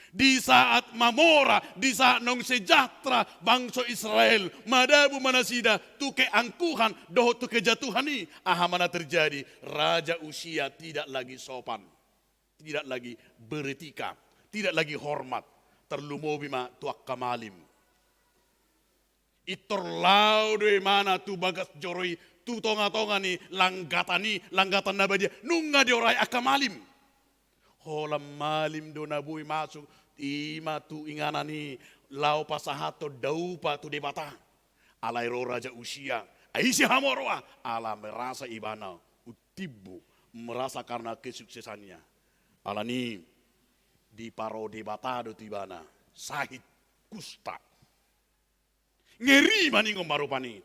Di saat mamora, di saat naung sejahtera bangso Israel, madabu ma nasida tu keangkuhan dohot tu kejatuhan i, aha ma na terjadi? Raja Usia tidak lagi sopan, tidak lagi beretika, tidak lagi hormat, tarlumobi ma tu angka malim. Pintor laho do ibana tu bagas joro i, tu tonga-tonga ni langgatan i, langgatan na badia, nunga diorai angka malim. Holan malim do na boi masuk, i ma tu inganan i laho pasahathon daupa tu Debata. Alai ro Raja Usia, ai ise hamu ro ah? Ala merasa ibana umtimbo, merasa karena kesuksesannya. Alani i diparo Debata do tu ibana sahit kusta. Ngeri ma ningon ma rupani.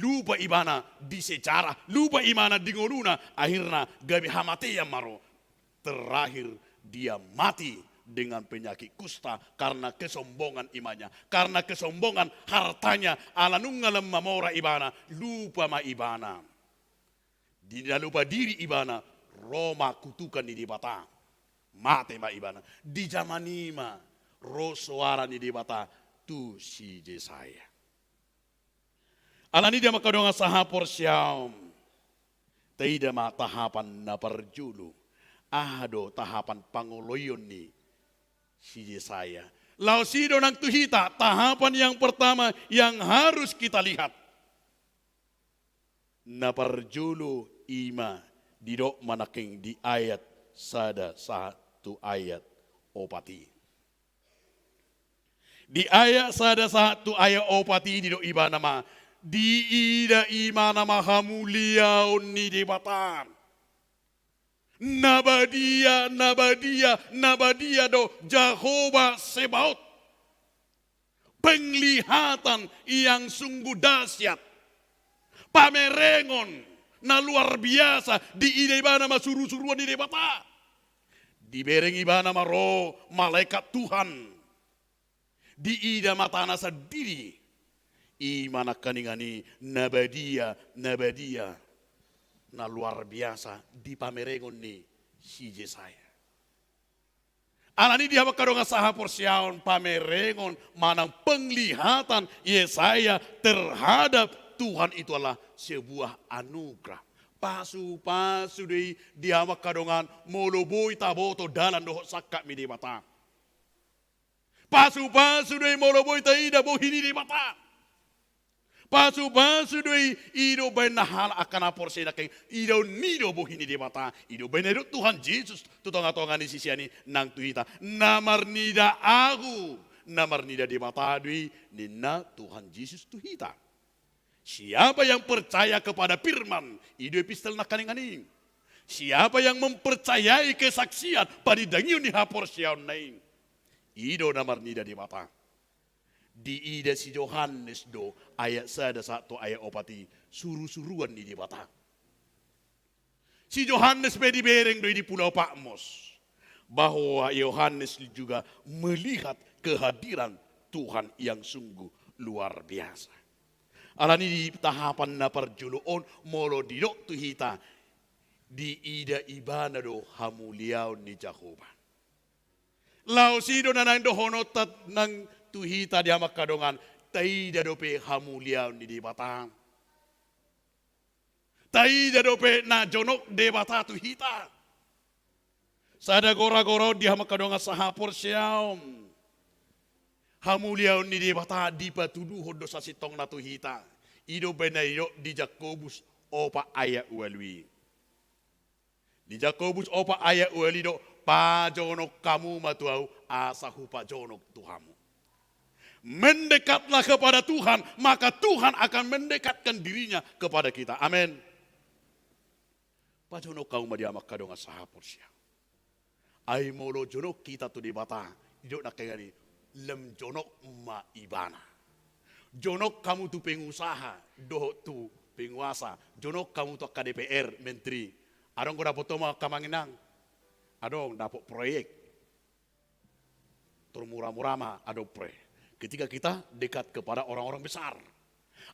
Lupa ibana di sejarah, lupa ibana di ngoluna, akhirna gabe hamatean ma ro. Terakhir dia mati dengan penyakit kusta karena kesombongan imannya, karena kesombongan hartanya, ala nunga lam mamora ibana, lupa ma ibana. Di na lupa diri ibana, ro ma kutukan ni Debata. Mate ma ibana. Di jaman i ma ro soara ni Debata tu si Jesaya. Alani i di hamu angka dongan sahaporseaon, taida ma tahapan na parjolo. Aha do tahapan pangoloion ni si Jesaya? Laos i do nang tu hita, tahapan yang pertama yang harus kita lihat. Na parjolo i ma didok ma nangkin di ayat sada sahat tu ayat opat i. Di ayat sada sahat tu ayat opat i didok ibana ma, diida ibana ma hamuliaon ni Debata. Na badia, na badia, na badia do Jahowa Sebaot. Penglihatan yang sungguh dahsyat. Pamerengon na luar biasa diida ibana ma surusuruan ni Debata. Dibereng ibana ma ro malaikat Tuhan. Diida matana sandiri. I ma nangkiningan i na badia, na badia, na luar biasa di pamerengon ni si Jesaya. Alani i di hamu angka dongan sahaporseaon, pamerengon manang penglihatan Yesaya terhadap Tuhan itu adalah sebuah anugerah. Pasupasu do i di hamu angka dongan molo boi taboto dalan dohot sangkap ni Debata. Pasupasu do i molo boi taida bohi ni Debata. Pasupasu do i, i do baen na halak angka na porsea nangkin, idaon ni do bohi ni Debata, i do baen na didok Tuhan Jesus tu tongatonga ni sisean i nang tu hita. Na marnida ahu, na marnida Debata do i, ninna Tuhan Jesus tu hita. Siapa yang percaya kepada firman, i do epistel nangkiningan i. Siapa yang mempercayai kesaksian, panindangion ni haporseaonna i. I do na marnida Debata. Diida si Johannes do ayat sada sahat tu ayat opat i surusuruan ni Debata. Si Johannes pe dibereng do i di Pulau Patmos, bahwa Yohanes juga melihat kehadiran Tuhan yang sungguh luar biasa. Alani i di tahapan na parjolo on, molo didok tu hita, diida ibana do hamuliaon ni Jahowa. Laos i do na naeng dohononta nang tu hita di hamu angka dongan, taida dope hamuliaon ni Debata. Taida dope na jonok Debata tu hita. Sada goragora on di hamu angka dongan sahaporseaon. Hamuliaon ni Debata dipatuduhon do sasintongna tu hita. I do umbaen na didok di Jakobus opat ayat ualu i. Di Jakobus opat ayat ualu i do, pajonok hamu ma tu ahu, asa hupajonok tu hamu. Mendekatlah kepada Tuhan, maka Tuhan akan mendekatkan dirinya kepada kita. Amin. Pajonok hamu ma di hamu angka dongan sahaporseaon. Ai molo jonok hita tu Debata, didok nangkaningan i, lam jonok ma ibana. Jonok hamu tu pengusaha, dohot tu penguasa. Jonok hamu tu angka D P R, menteri. Adong do dapot hamu angka amang inang? Adong dapot proyek. Termurah-murah ma adong proyek. Ketika kita dekat kepada orang-orang besar.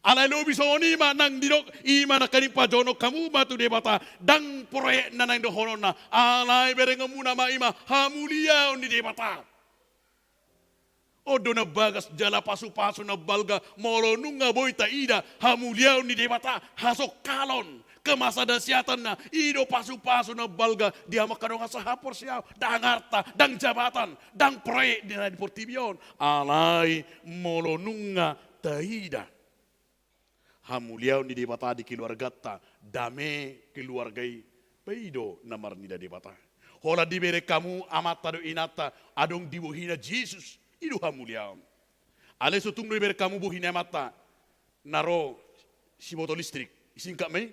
Alai lobi songon i ma nang didok, i ma nangkaning pajonok hamu ma tu Debata, ndang proyek na naeng dohononna, alai berengonmuna ma i ma hamuliaon ni Debata. On do na bagas jala pasupasu na balga, molo nunga boi taida hamuliaon ni Debata, hasongkalon, kemasadasiatanna, i do pasupasu na balga di hamu angka dongan sahaporseaon, ndang arta, ndang jabatan, ndang proyek di na di portibi on, alai molo nunga taida hamuliaon ni Debata di keluarganta, dame keluarga i, pe i do na marnida Debata. Holan dibereng hamu amanta dohot inanta, adong di bohina Jesus, i do hamuliaon. Alai so tung do dibereng hamu bohi ni amanta, na ro sibotol listrik, singkat ma i,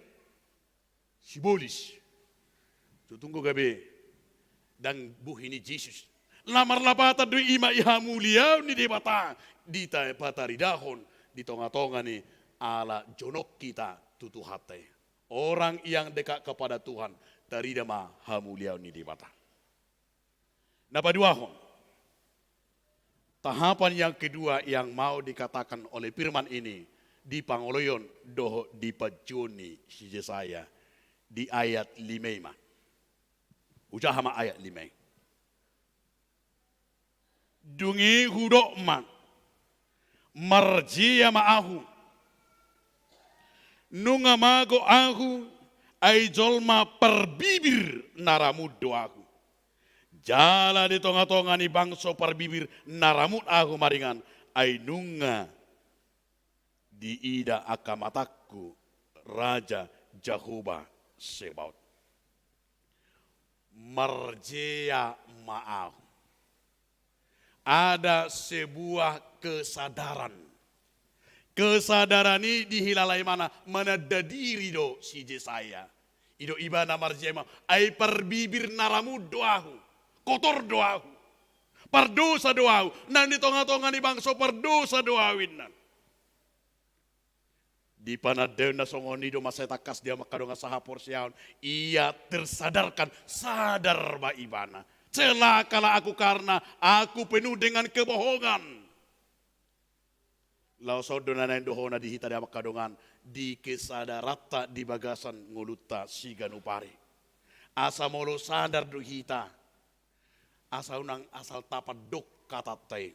sibolis. So tung do gabe ndang bohi ni Jesus. Na marlapatan do i ma i hamuliaon ni Debata, dipataridahon di tongatonga ni ala jonok hita tu Tuhanta i. Orang yang dekat kepada Tuhan, tarida ma hamuliaon ni Debata. Na paduahon, tahapan yang kedua yang mau dikatakan oleh firman ini dipangoloion dohot dipanjouon ni si Jesaya di ayat lima i ma. Hujaha ma ayat lima i. Dung i hudok ma, marjea ma ahu. Nunga mago ahu, ai jolma parbibir na ramut do ahu. Jala di tongatonga ni bangso parbibir na ramut ahu maringan, ai nunga diida angka matangku Raja Jahowa Sebaot. Marjea ma ahu. Ada sebuah kesadaran. Kesadaran i dihilala ibana, menadiri do si Jesaya. I do ibana marjea ma ahu, ai parbibir na ramut do ahu, kotor do ahu, pardosa do ahu, nang di tongatonga ni bangso pardosa do ahu inna. Di panandaion na songon i do mansai tangkas di hamu angka dongan sahaporseaon, ia tersadarkan, sadar ma ibana. Celakalah aku karena aku penuh dengan kebohongan. Laos on do na naeng dohononna di hita di hamu angka dongan, di kesadaranta di bagasan ngolunta siganup ari. Asa molo sadar do hita, asa unang asal tapandok hatanta i.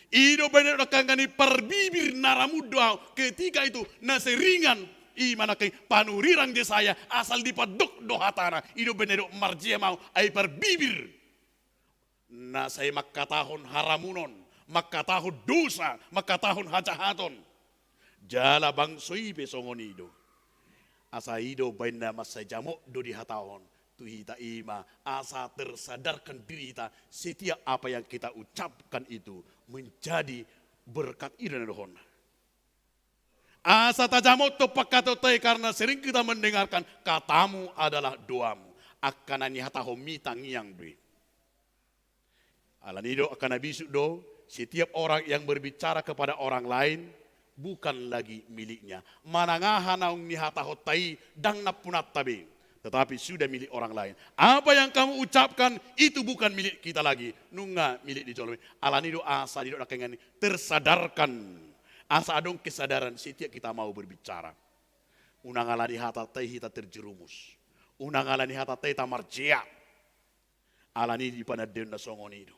I do umbaen na didok nangkaningan i, parbibir na ramut do ahu. Ketika itu na seringan i ma nangkaningan panurirang Jesaya, asal dipandok do hatana. I do umbaen na didok marjea ma ahu, ai parbibir na sai mangkatahon haramunon, mangkatahon dosa, mangkatahon hajahaton. Jala bangso i pe songon i do. Asa i do umbaen na mansai jamot do dihatahon tu hita i ma, asa tersadarkan diri hita, setiap apa yang kita ucapkan itu menjadi berkat, i do na dohonna. Asa tajamothon pangkataionta i karena sering kita mendengarkan, katamu adalah doamu. Angka na nihatahonmi tangiang do i. Alani do angka na bisuk do, setiap orang yang berbicara kepada orang lain bukan lagi miliknya. Manang aha naung nihatahonta i, ndang nampunanta be, tetapi sudah milik orang lain. Apa yang kamu ucapkan itu bukan milik kita lagi. Nunga milik ni jolma i. Alani do asa didok nangkiningan i tersadarkan. Asa adong kesadaran setiap kita mau berbicara. Unang alani hatanta i hita terjerumus. Unang alani hatanta i hita marjea. Alani i di panandaion na songon i do.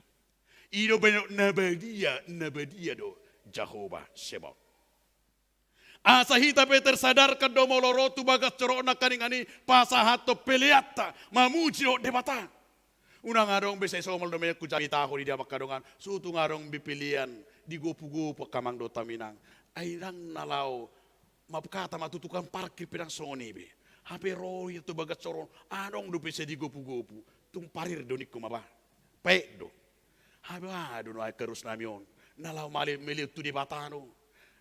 I do baen na badia, na badia do Jahowa Sebaot. Asa hita pe tersadarkan do molo ro tu bagas joro nangkiningan i pasahathon peleanta, mamuji dohot Debata. Unang adong be sai somal do menek ku jamitahon i di amang angka dongan, so tung adong be pelean digopugopu angka amang dohot inang. Ai ndang na laho, mangkata ma tu tukang parkir pe ndang songon i be. Hape ro hita tu bagas joro, adong dope sai digopugopu, tung parir do ningku ma ba. Paet do. Hape aha do nuaeng angka dos nami on, na laho male-, meleon tu Debata do.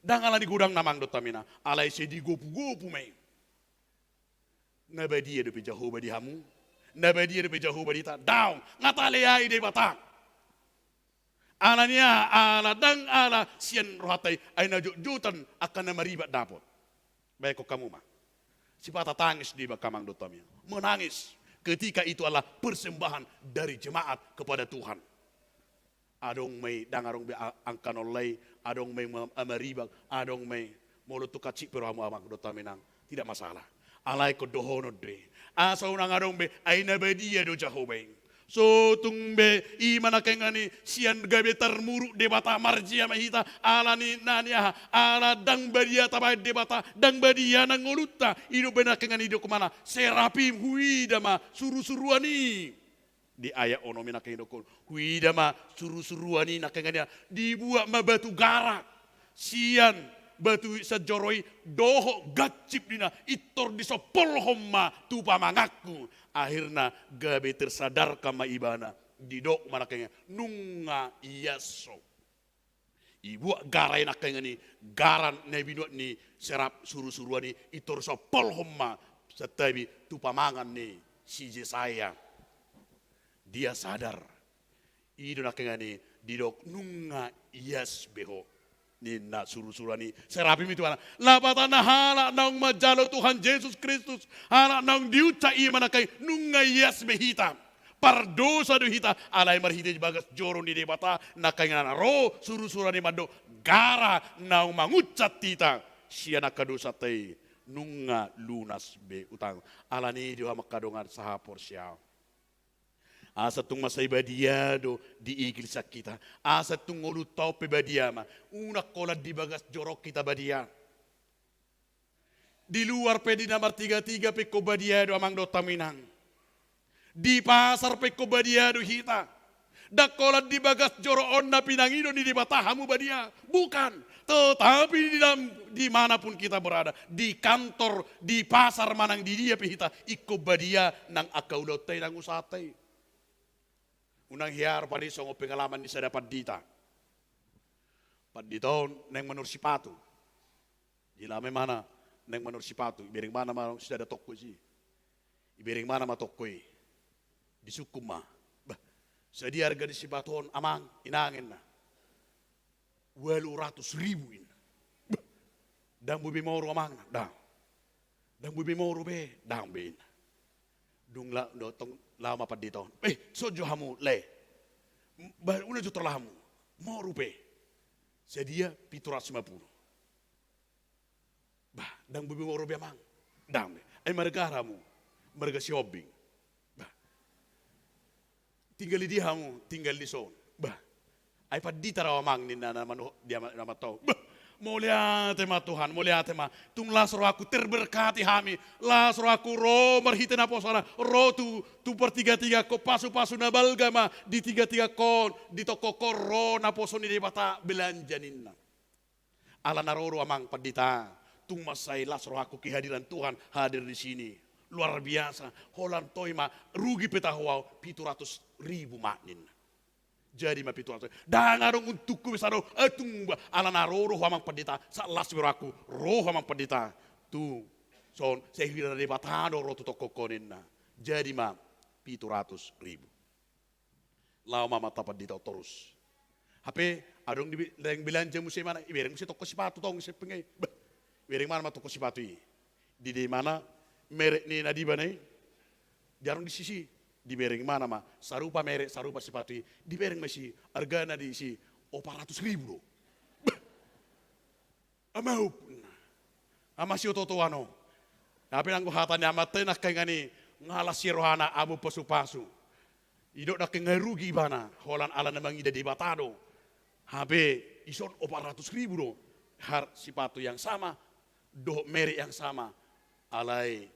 Ndang alani godang na amang dohot inang, alai sai digopugopu ma i. Na badia dope Jahowa di hamu? Na badia dope Jahowa di hita? Daong, nga taleai Debata. Alani aha? Ala ndang ala sian rohanta i, ai na jotjotan angka na maribat dapot. Baen hamu ma. Sipata tangis do iba angka amang dohot inang. Menangis ketika itu adalah persembahan dari jemaat kepada Tuhan. Adong ma i, ndang adong be a-, angka na lain, adong ma i ma-, a, maribat, adong ma i. Molo tung hansit pe rohamu amang dohot inang, tidak masalah. Alai ingkon dohonon do i. Asa unang adong be, ai na badia do Jahowa i. So tung be, i ma nangkiningan i sian gabe tarmuruk Debata, marjea ma hita, alani na ni aha, ala ndang badia tabaen Debata, ndang badia nang ngolunta, i do be nangkiningan i didok ma na, Serapim, huida ma surusuruan i. Di ayat onom i nangkiningan i didok, huida ma surusuruan i nangkiningan i, dibuat ma batu gara sian batu sian joro i dohot gansipna, intor disompolhon ma tu pamanganku. Akhirna gabe tersadarkan ma ibana, didok ma nangkiningan i nunga ias ho. Dibuat gara i nangkiningan i, gara na binuat ni Serap surusuruan i, intor disompolhon ma santabi tu pamangan ni si Jesaya. Dia sadar. I do nangkiningan i didok nunga ias be ho. Ninna surusuruan i, Serapim i tu ibana. Lapatanna halak naung manjalo Tuhan Jesus Kristus, halak naung diunsat i ma nangkiningan i, nunga ias be hita. Pardosa do hita, alai marhite bagas joro ni Debata nangkiningan i ro surusuruan i mandok gara naung mangunsat hita sian angka dosanta i, nunga lunas be utang. Alani i do amang angka dongan sahaporseaon, asa tung mansai badia do diigil sian hita, asa tung ngolunta on pe badia ma, unang holan di bagas joro hita badia. Di luar pe di na martigatiga pe ingkon badia do amang dohot inang. Di pasar pe ingkon badia do hita. Ndang holan di bagas joro on na pinangido ni Debata hamu badia. Bukan. Tetapi di dalam, di mana pun kita berada, di kantor, di pasar manang di dia pe hita, ingkon badia nang angka ulaonta i nang usahanta i. Unang hear padi songon pengalaman ni sada pandita. Pandita on naeng manurus sipatu. Di lama i ma na naeng manurus sipatu, ibereng ibana ma sada toko disi. Ibereng ibana ma toko i. Disungkun ma. Bah, sadia arga ni sipatu on amang, inang, ninna. Ualu ratus ribu, ninna. Bah, ndang boi be moru amang, ninna. Ndang. Ndang boi be moru be, ndang be, ninna. Dung la-, do tong laho ma pandita on. Eh, son jo hamu lae. Bah, unang jo tor laho hamu. Moru pe. Sadia? Pitu ratus lima puluh. Bah, ndang boi be moru be amang. Ndang be. Ai marga aha hamu? Marga Sihombing. Bah. Tinggal di dia hamu? Tinggal di son. Bah. Ai pandita do au amang, ninna na manu-, dia ma-, na mantau. Bah. Mauliate ma Tuhan, mauliate ma. Tung las rohangku, terberkati hami. Las rohangku, ro marhite naposona, ro tu, tu partigatiga on, pasupasu na balga ma di tigatigangkon, di tokongkon, ro naposo ni Debata, belanja ninna. Ala na ro do amang pandita, tung mansai las rohangku kehadiran Tuhan hadir di sini. Luar biasa, holan toe ma, rugi pe tahe au, pitu ratus ribu ma ninna. Jadi ma pitu ratus. Ndang adong untungku be sada on, eh, tung ba, ala na ro do ho amang pandita, sahat las be rohangku, ro ho amang pandita. Tu son, sai huida Debata do ro tu tokongkon ninna. Jadi ma pitu ratus ribu. laho ma amanta pandita on torus. Hape adong di be-, naeng belanja muse imana, ibereng muse toko sipatu tong, sepeng i. Bah, ibereng imana ma toko sipatu i. Diida imana merek ni na diida i, diarong disi, dibereng imana ma, sarupa merek, sarupa sipatu i, dibereng ma disi, argana disi opat ratus ribu do. Bah, amaup. Ama si oto-oto ano. Hape nanggo hata ni amanta i nangkaningan i, nga las ia rohana, abu pasu-pasu. Didok nangkaningan nga rugi ibana, holan ala na mangida Debata do. Hape dison opat ratus ribu do. Har-, sipatu yang sama, dohot merek yang sama. Alai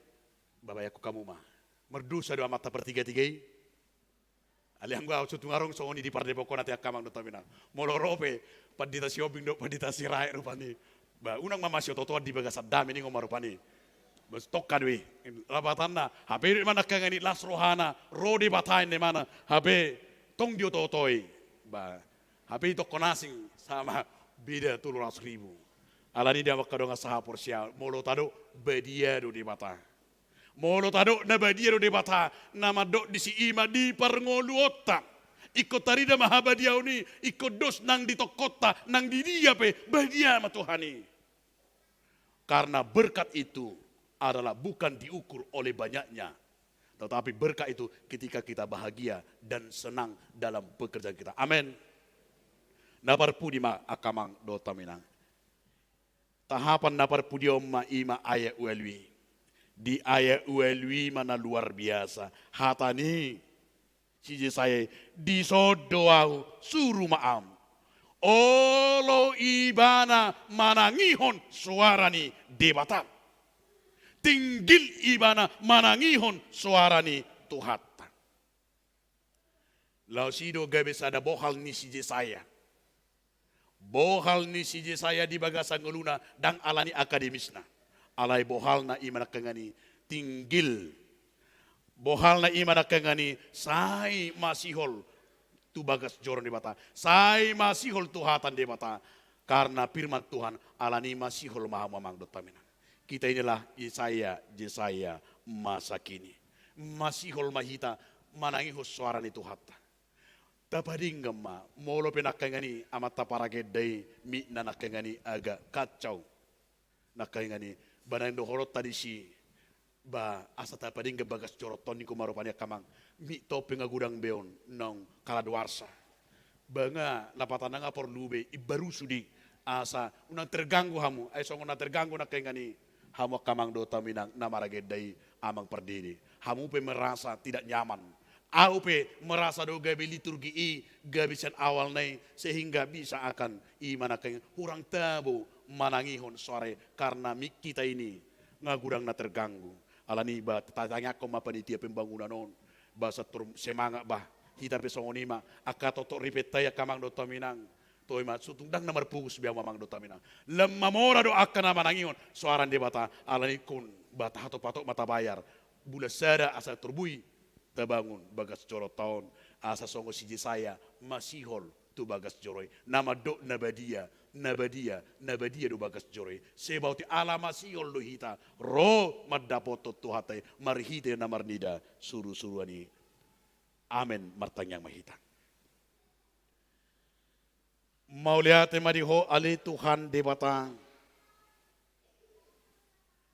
babayangkon hamu ma. Mardosa do amanta partiga-tiga i. Alai anggo au so tung adong songon i di pardepokkon, ate angka amang dohot haminang. Molo ro pe Pandita Sihombing dohot Pandita Sirait rupani. Ba, unang ma masi oto-otoan di bagasan dame ninna ma rupani. Ba, tongka do i. Lapatanna, hape do imana nangkaningan i las rohana, ro Debata ninna imana. Hape tong dioto-otoi. Ba, hape i tongkon asing sama beda tolu ratus ribu. Alani i, amang angka dongan sahaporseaon, molo tadok badia do Debata. Molo tadok na badia do Debata, na mandok disi i ma di parngoluonta. Ingkon tarida ma habadiaon i, ingkon dos nang di tongkonta, nang di dia pe, badia ma Tuhan i. Karena berkat itu adalah bukan diukur oleh banyaknya, tetapi berkat itu ketika kita bahagia dan senang dalam pekerjaan kita. Amin. Na parpudi ma angka amang dohot haminang. Tahapan na parpudi on ma i ma ayat ualu i. Di ayat ualu i ma na luar biasa. Hata ni si Jesaya i, dison do ahu, suru ma ahu. Olo ibana manangihon soara ni Debata. Tinggil ibana manangihon soara ni Tuhanta. Laos i do gabe sada bohal ni si Jesaya. Bohal ni si Jesaya di bagasan ngoluna, ndang alani akademisna. Alai bohalna i ma nangkaningan i tinggil. Bohalna i ma nangkaningan i sai masihol tu bagas joro ni Debata. Sai masihol tu hata ni Debata. Karena firman Tuhan, alani i masihol ma hamu amang dohot haminang. Kita inilah Jesaya, Jesaya masa kini. Masihol ma hita manangihon soara ni Tuhanta. Tapadenggan ma, molo pe nangkaningan i amanta paragenda i, mitna nangkaningan i agak kacau. Nangkaningan i, ba naeng dohononta disi, ba asa tapadenggan bagas jorohon, ningku ma rupani angka amang, mit tong pe nga godang be on naung kaladoarsa. Ba nga lapatanna nga porlu be imbaru sude, asa unang terganggu hamu, ai songon na terganggu nangkaningan i hamu angka amang dohot haminang na maragenda i, amang pardede. Hamu pe merasa tidak nyaman. Ahu pe merasa do gabe liturgi i, gabe sian awalna i, sehingga bisa akan i ma nangkaningan hurang tabo manangihon soara i, karena mit kita ini nga godang na terganggu. Alani i ba tatangiangkon ma panitia pembangunan on. Ba sahat tu semangat ba. Hita pe songon i ma. Angka toktok ripenta i angka amang dohot haminang. Toe ma, so tung ndang na marpogos be hamu amang dohot haminang. Lam mamora do angka na manangihon soara ni Debata, alani ingkon ba tahatop-hatop ma tabayar. Bulan sada asa turbui tabangun bagas jorohonta on, asa songon si Jesaya masihol tu bagas joro i. Na mandok na badia, na badia, na badia do bagas joro i. Sebaot i ala masihol do hita ro mandapothon Tuhanta i marhite na marnida suru-suruan i. Amen. Martangiang ma hita. Mauliate ma di Ho ale Tuhan Debata,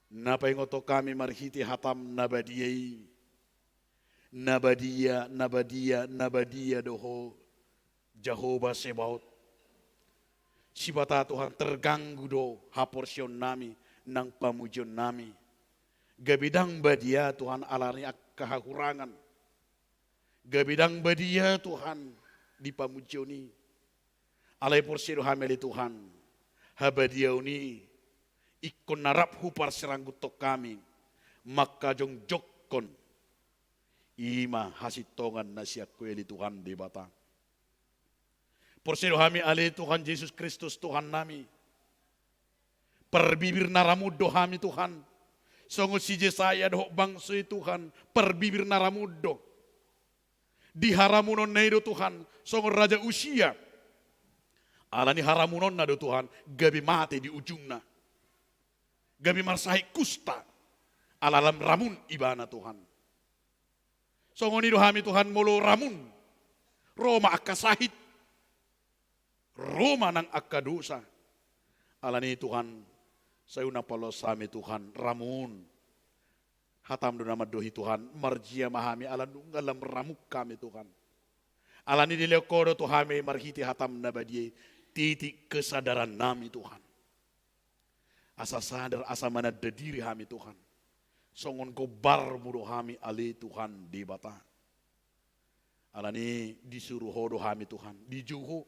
na paingothon hami marhite hataM na badia i. Na badia, na badia, na badia do Ho, Jahowa Sebaot. Sipata Tuhan terganggu do haporseaonnami nang pamujionnami. Gabe ndang badia Tuhan ala ni angka hahurangan. Gabe ndang badia Tuhan di pamujion i. Alai porsea do hami ale Tuhan, habadiaon i ingkon na rap huparsirangguthon hami mangkajongjongkon i ma hasintongan na sian Ho ale Tuhan Debata. Porsea do hami ale Tuhan Jesus Kristus Tuhannami. Parbibir na ramun do hami Tuhan. Songon si Jesaya dohot bangso i Tuhan, parbibir na ramun do. Di haramunonna i do Tuhan, songon Raja Usia. Ala ni haramunonna do Tuhan, gabe mate di ujungna. Gabe marsahit kusta, ala lam ramun ibana Tuhan. Songon i do hami Tuhan molo ramun. Ro ma angka sahit, ro ma nang angka dosa. Alani Tuhan, sai unang paloas hami Tuhan, ramun. Hatam do na mandohi Tuhan, marjia ma hami ala nunga lam ramuk hami Tuhan. Alani dilehon Ho do tu hami marhite hatam na badia i, titik kesadaran nami Tuhan. Asa sadar, asa mananda diri hami Tuhan. Songon gombarMu do hami ale Tuhan Debata. Alani disuru Ho do hami Tuhan, dijou Ho.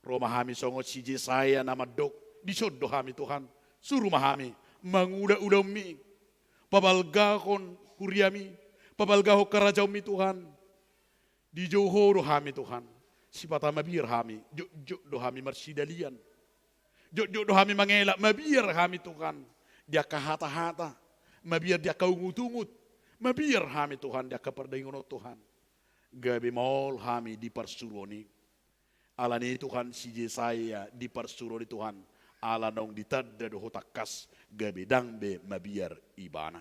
Ro ma hami songon si Jesaya na mandok, dison do hami Tuhan. Suru ma hami, mangula ulaonMi. Pabalgahon huriaMi, pabalgahon harajaonMi Tuhan. Dijou Ho do hami Tuhan. Sipata mabiar hami, jotjot do hami marsidalian. Jotjot do hami mangela, mabiar hami Tuhan. Di angka hata-hata, mabiar di angka ungut-ungut. Mabiar hami Tuhan, di angka pardaingon on Tuhan. Gabe maol hami di parsuruon i. Alani Tuhan si Jesaya di parsuruon i Tuhan. Ala naung ditanda do Ho tangkas, gabe ndang be mabiar ibana.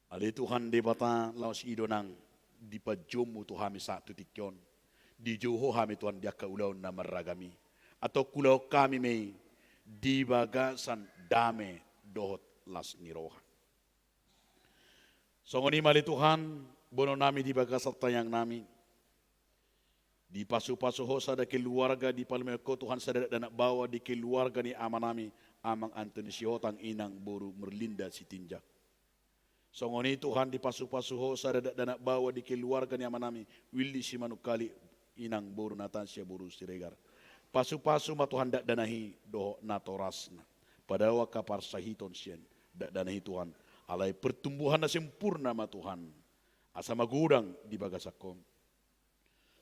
Ale Tuhan Debata, laos i do nang di panjouonMu tu hami sahat tu tingki on. Dijou Ho hami Tuhan di angka ulaon na marragam i. Antong ulaon hami ma i di bagasan dame dohot las ni roha. Songon i ma ale Tuhan, boanonnami di bagasan tangiangnami. Dipasupasu Ho sada keluarga, dipalumehon Ho Tuhan sada dakdanak baoa di keluarga ni amanami, Amang Antoni Sihotang, Inang boru Merlinda Sitinjak. Songon i Tuhan, dipasupasu Ho sada dakdanak baoa di keluarga ni amanami, Willy Simanungkalit, Inang boru Natasia boru Siregar. Pasupasu ma Tuhan dakdanak i dohot natorasna. Padao angka parsahiton sian dakdanak i Tuhan. Alai pertumbuhan na sempurna ma Tuhan. Asa magodang di bagasan Ho.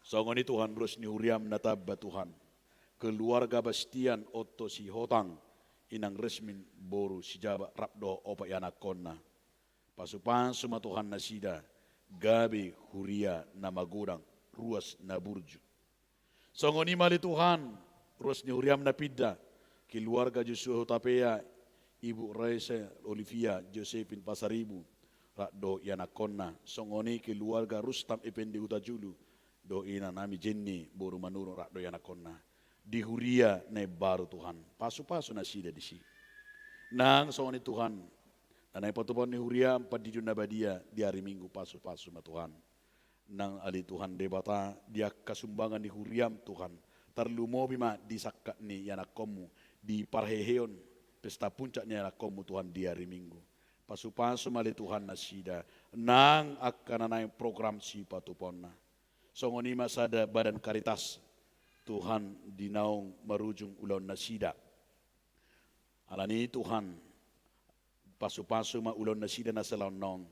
Songon i Tuhan, ruas ni huriaM na tamba Tuhan. Keluarga Bastian Otto Sihotang, Inang Resmin boru Sijabat rap dohot opat ianakkonna. Pasupasu ma Tuhan nasida, gabe huria na magodang, ruas na burju. Songon i ma ale Tuhan, ruas ni huriaM na pinda, keluarga Joshua Hutapea, Ibu Raisa Olivia Josephine Pasaribu, rap dohot ianakkonna, songon i keluarga Rustam Effendi Hutajulu, dohot inanami Jenny boru Manurung rap dohot ianakkonna. Di huria na imbaru Tuhan, pasupasu nasida disi. Nang songon i Tuhan, na naeng patupahon ni huriaM, pandidion na badia di ari Minggu, pasupasu ma Tuhan. Nang ale Tuhan Debata, di angka sumbangan ni huriaM Tuhan, tarlumobi ma di sangkap ni ianakkonMu, di parheheon pesta puncak ni ianakkonMu Tuhan di ari Minggu. Pasupasu ma ale Tuhan nasida, nang angka na naeng program sipatupaonna. Songon i ma sada badan Caritas, Tuhan, di naung marujung ulaon nasida. Alani Tuhan, pasupasu ma ulaon nasida na salaon on.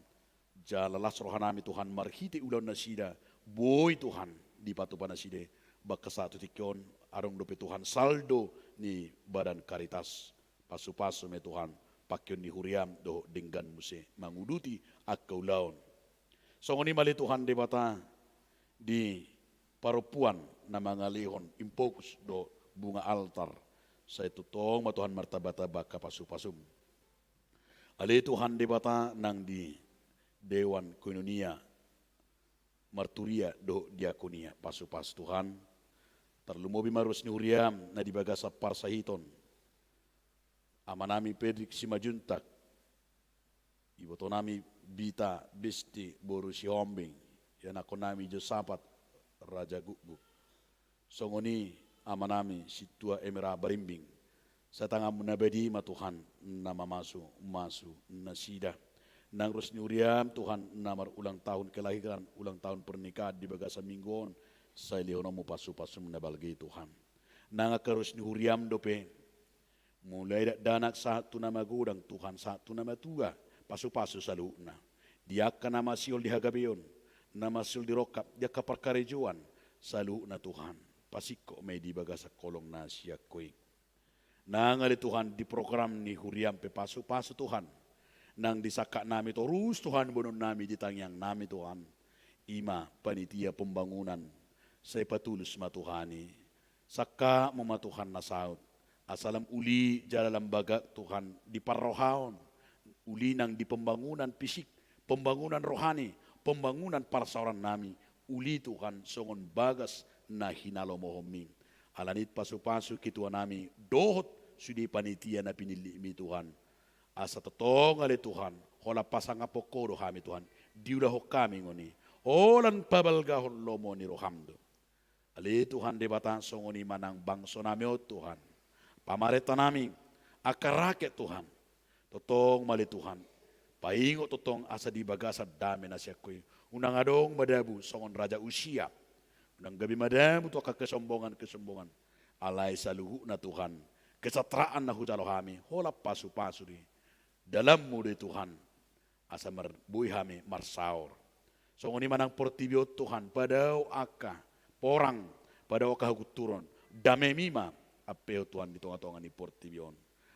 Jala las rohanami Tuhan marhite ulaon nasida, boi Tuhan dipatupa nasida. Bahen sahat tu tingki on, adong dope Tuhan saldo ni badan Caritas. Pasupasu ma i Tuhan, pangkeon ni huriaM dohot denggan muse manguduti angka ulaon. Songon i ma ale Tuhan Debata, di parompuan na mangalehon invokus dohot bunga altar, sai tongtong ma Tuhan martambatamba angka pasupasuM. Ale Tuhan Debata, nang di Dewan Koinonia, Marturia dohot Diakonia, pasupasu Tuhan. Tarlumobi ma ruas ni huriaM na di bagasan parsahiton. Amanami Fredrik Simanjuntak, ibotonami Bita Besti boru Sihombing, ianakkonnami Josapat Rajagukguk. Songon i amanami Sintua Emera Barimbing. Sai tanganMu na badia ma Tuhan na mamasumasu nasida. Nang ruas ni huriaM Tuhan na marulang tahun kelahiran, ulang tahun pernikahan di bagasan minggu on, sai lehononMu pasupasuM na balga i Tuhan. Nang angka ruas ni huriaM dope, mulai dakdanak sahat tu na magodang Tuhan, sahat tu na matua, pasupasu saluhutna. Di angka na masihol di hagabeon, na masihol di rongkap, di angka parkarejoan, saluhutna Tuhan, pasingkop ma i di bagasan holong na sian Ho i. Nang ale Tuhan di program ni huriaM pe pasupasu Tuhan. Nang di sangkapnami torus Tuhan boanonnami di tangiangnami Tuhan. I ma panitia pembangunan, sai patulus ma Tuhan i. SangkapMu ma Tuhan na saut. Asa lam uli jala lam bagak Tuhan di parrohaon. Uli nang di pembangunan fisik, pembangunan rohani, pembangunan parsaorannami. uli Tuhan, songon bagas na hinalomohonmi. Alani i pasupasu hita Tuhan nami, dohot sude panitia na pinillitmi Tuhan. Asa tongtong ale Tuhan, holan pasangaphon Ho do hami Tuhan, diulahon hami ngoni, holan pabalgahon lomo ni roham do. Ale Tuhan Debata, songon i ma nang bangso nami on Tuhan, pamarenta nami, angka rakyat Tuhan, tongtong ma ale Tuhan, paingot tongtong asa di bagasan dame na sian Ho i, unang adong madabu songon raja Usia, unang gabe madabu tu angka kesombongan-kesombongan, alai saluhutna Tuhan, kesejahteraan na hujalo hami, holan pasupasu ni dalanmu do i Tuhan, asa mar-, boi hami marsaor. Songon i ma nang portibi on Tuhan, padao angka porang, padao angka hagunturon, damemi ma ampehon Tuhan di tonga-tonga ni portibi on.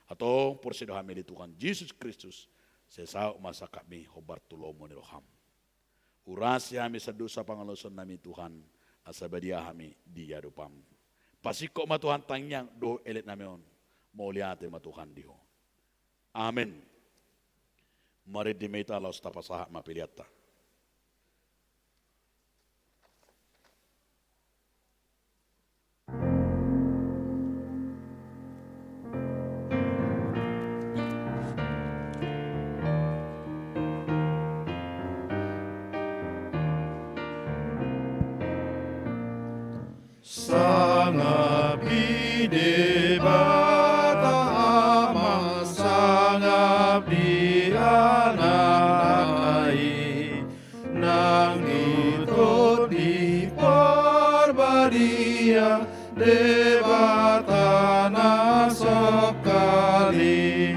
Antong porsea do hami ale Tuhan Jesus Kristus, sai saut ma sangkapmi hombar tu lomo ni roham. Urasi hami sian dosa pangalaosion nami Tuhan, asa badia hami di adopam. Pasingkop ma Tuhan tangiang dohot elek nami on, mauliate ma Tuhan di Ho. Amen. Marende ma hita laos tapasahat ma peleanta. Sangap di Debata Ama, sangap di Anak na i, nang di Tondi Parbadia, Debata na songkali.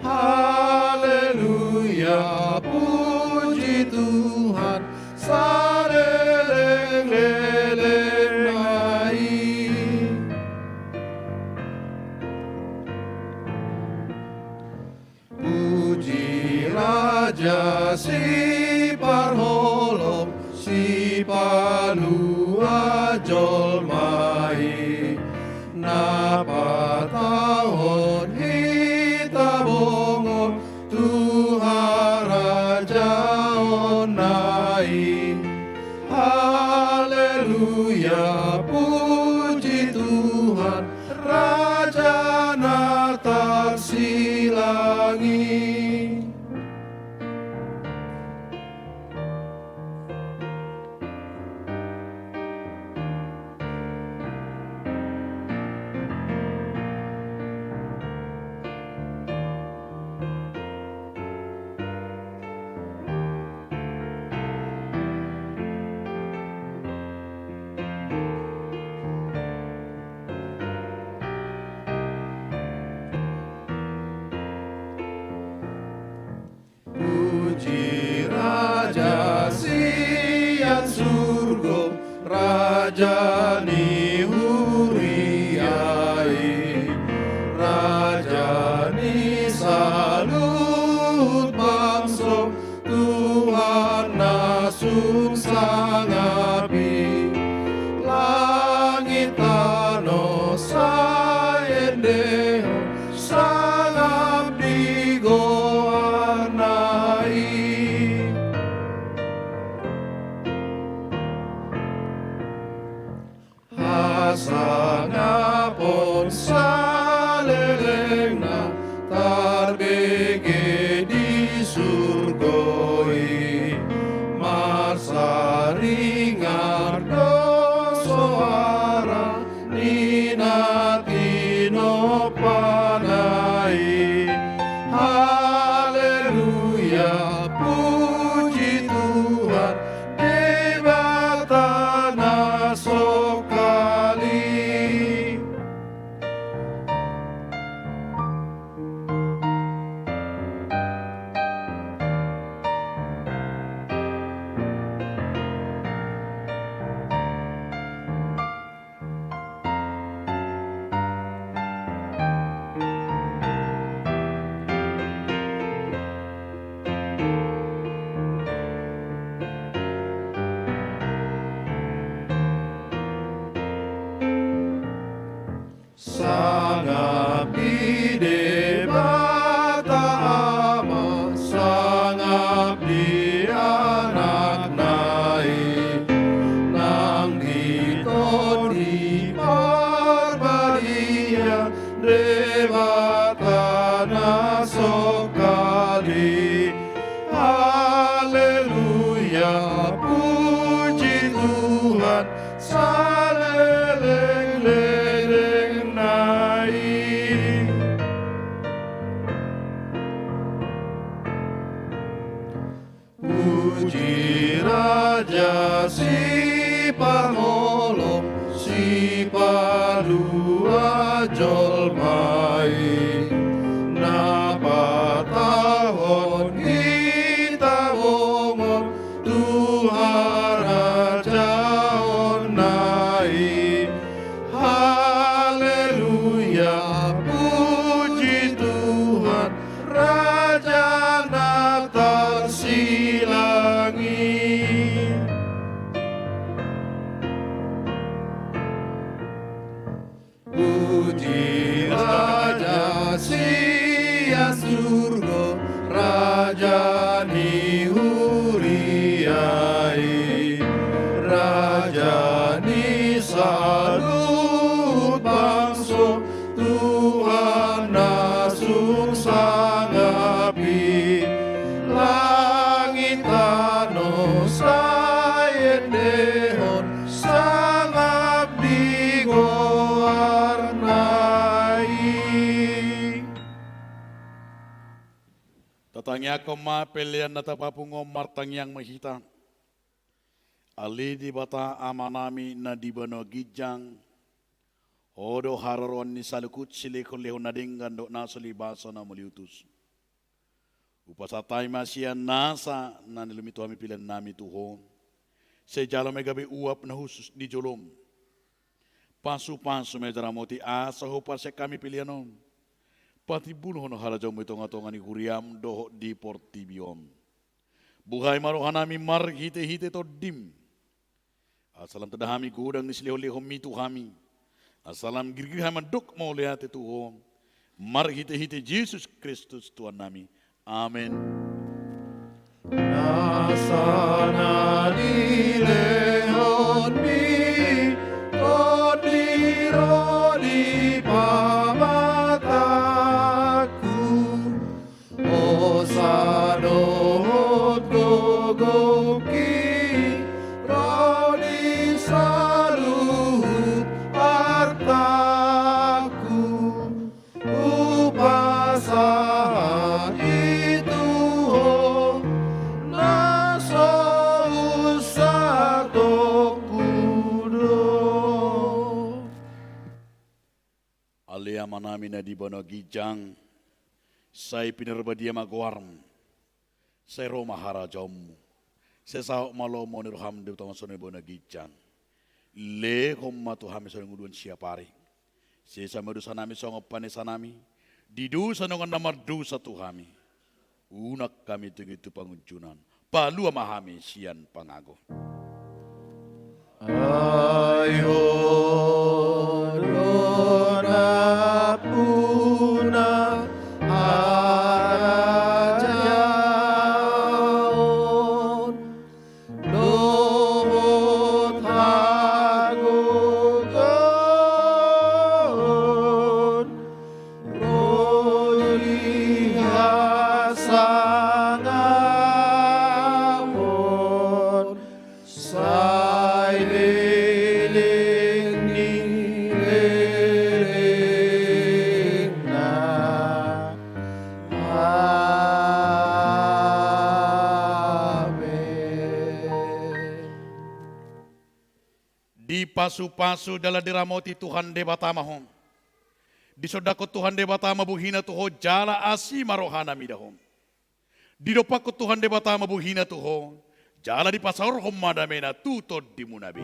Haleluya, puji Tuhan, saleleng-lelengna i. Puji Raja Siparholong, Sipalua jolma i, na patauhon hita bongot tu harajaonna i. Haleluya, puji Tuhan, Raja na tarsilang i. Puji Raja sian surgo, Raja ni huria i, Raja ni saluhut bangso, Tuhan na sun sangap i. Langit tano sai endehon sangap di goarna i. Hasangapon salelengna tarbege di surgo i, marsaringar do soara ni na tinompana i. Haleluya, puji Tuhan, Debata na songkali. Puji Raja Sipangolu, Sipalua jolma i, na patahon hita bongot tu harajaonna i. Haleluya, puji Tuhan, Raja na tarsilang i. Puji Raja sian surgo, Raja ni huria i, Raja ni saluhut bangso, Tuhan na sung sangap i. Langit tano sai endehon sangap di goarna i. Tatangiangkon ma pelean na tapapungu on, martangiang ma hita. Ale Debata Amanami na di banua ginjang, Ho do haroroan ni saluhut silehonlehon na denggan dohot na so libasa na mauliutus. Hupasahat hami ma sian nasa na nilehon i tu hami pelean nami tu Ho. Sai jalo ma i gabe uap na hushus di jolom. Pasupasu ma i jala ramoti asa huparsian hami pelean on patimbulhon harajaonmu di tongatonga ni huriam dohot di portibi on. Buhai ma rohanami marhitehite Tondim. Asa lam tanda hami godang ni silehonlehonmi tu hami. Asa lam girgir hami mandok mauliate tu Ho. Marhitehite Jesus Kristus Tuhannami. Amen. Nasa na nilehonmi, Tondi ro di pamatangku. Hosa dohot gogongki ro di saluhut artangku. Hupasahat i tu Ho, na so hunsatongku do. Ale Amanami na di banua ginjang, sai pinarbadia ma goarmu. Sai ro ma harajaonmu. Sai saut ma lomo ni roham di tongatonga ni banua ginjang. Lehon ma tu hami songon ngoluan siapari. Sesa ma dosanami songon panesanami di dosa ni dongan na mardosa tu hami. Unang hami tinggi tu pangunjunan. Palua ma hami sian pangago. Ai Ho do nampuna harajaon dohot hagogoon ro di hasangapon sai leleng ni lelengna. Amen. Dipasupasu jala diramoti Tuhan Debata ma ho. Disondangkon Tuhan Debata ma bohina tu ho jala asi ma rohana mida ho. Didompakkon Tuhan Debata ma bohina tu ho jala dipasaorhon ma damena tu tondimuna be.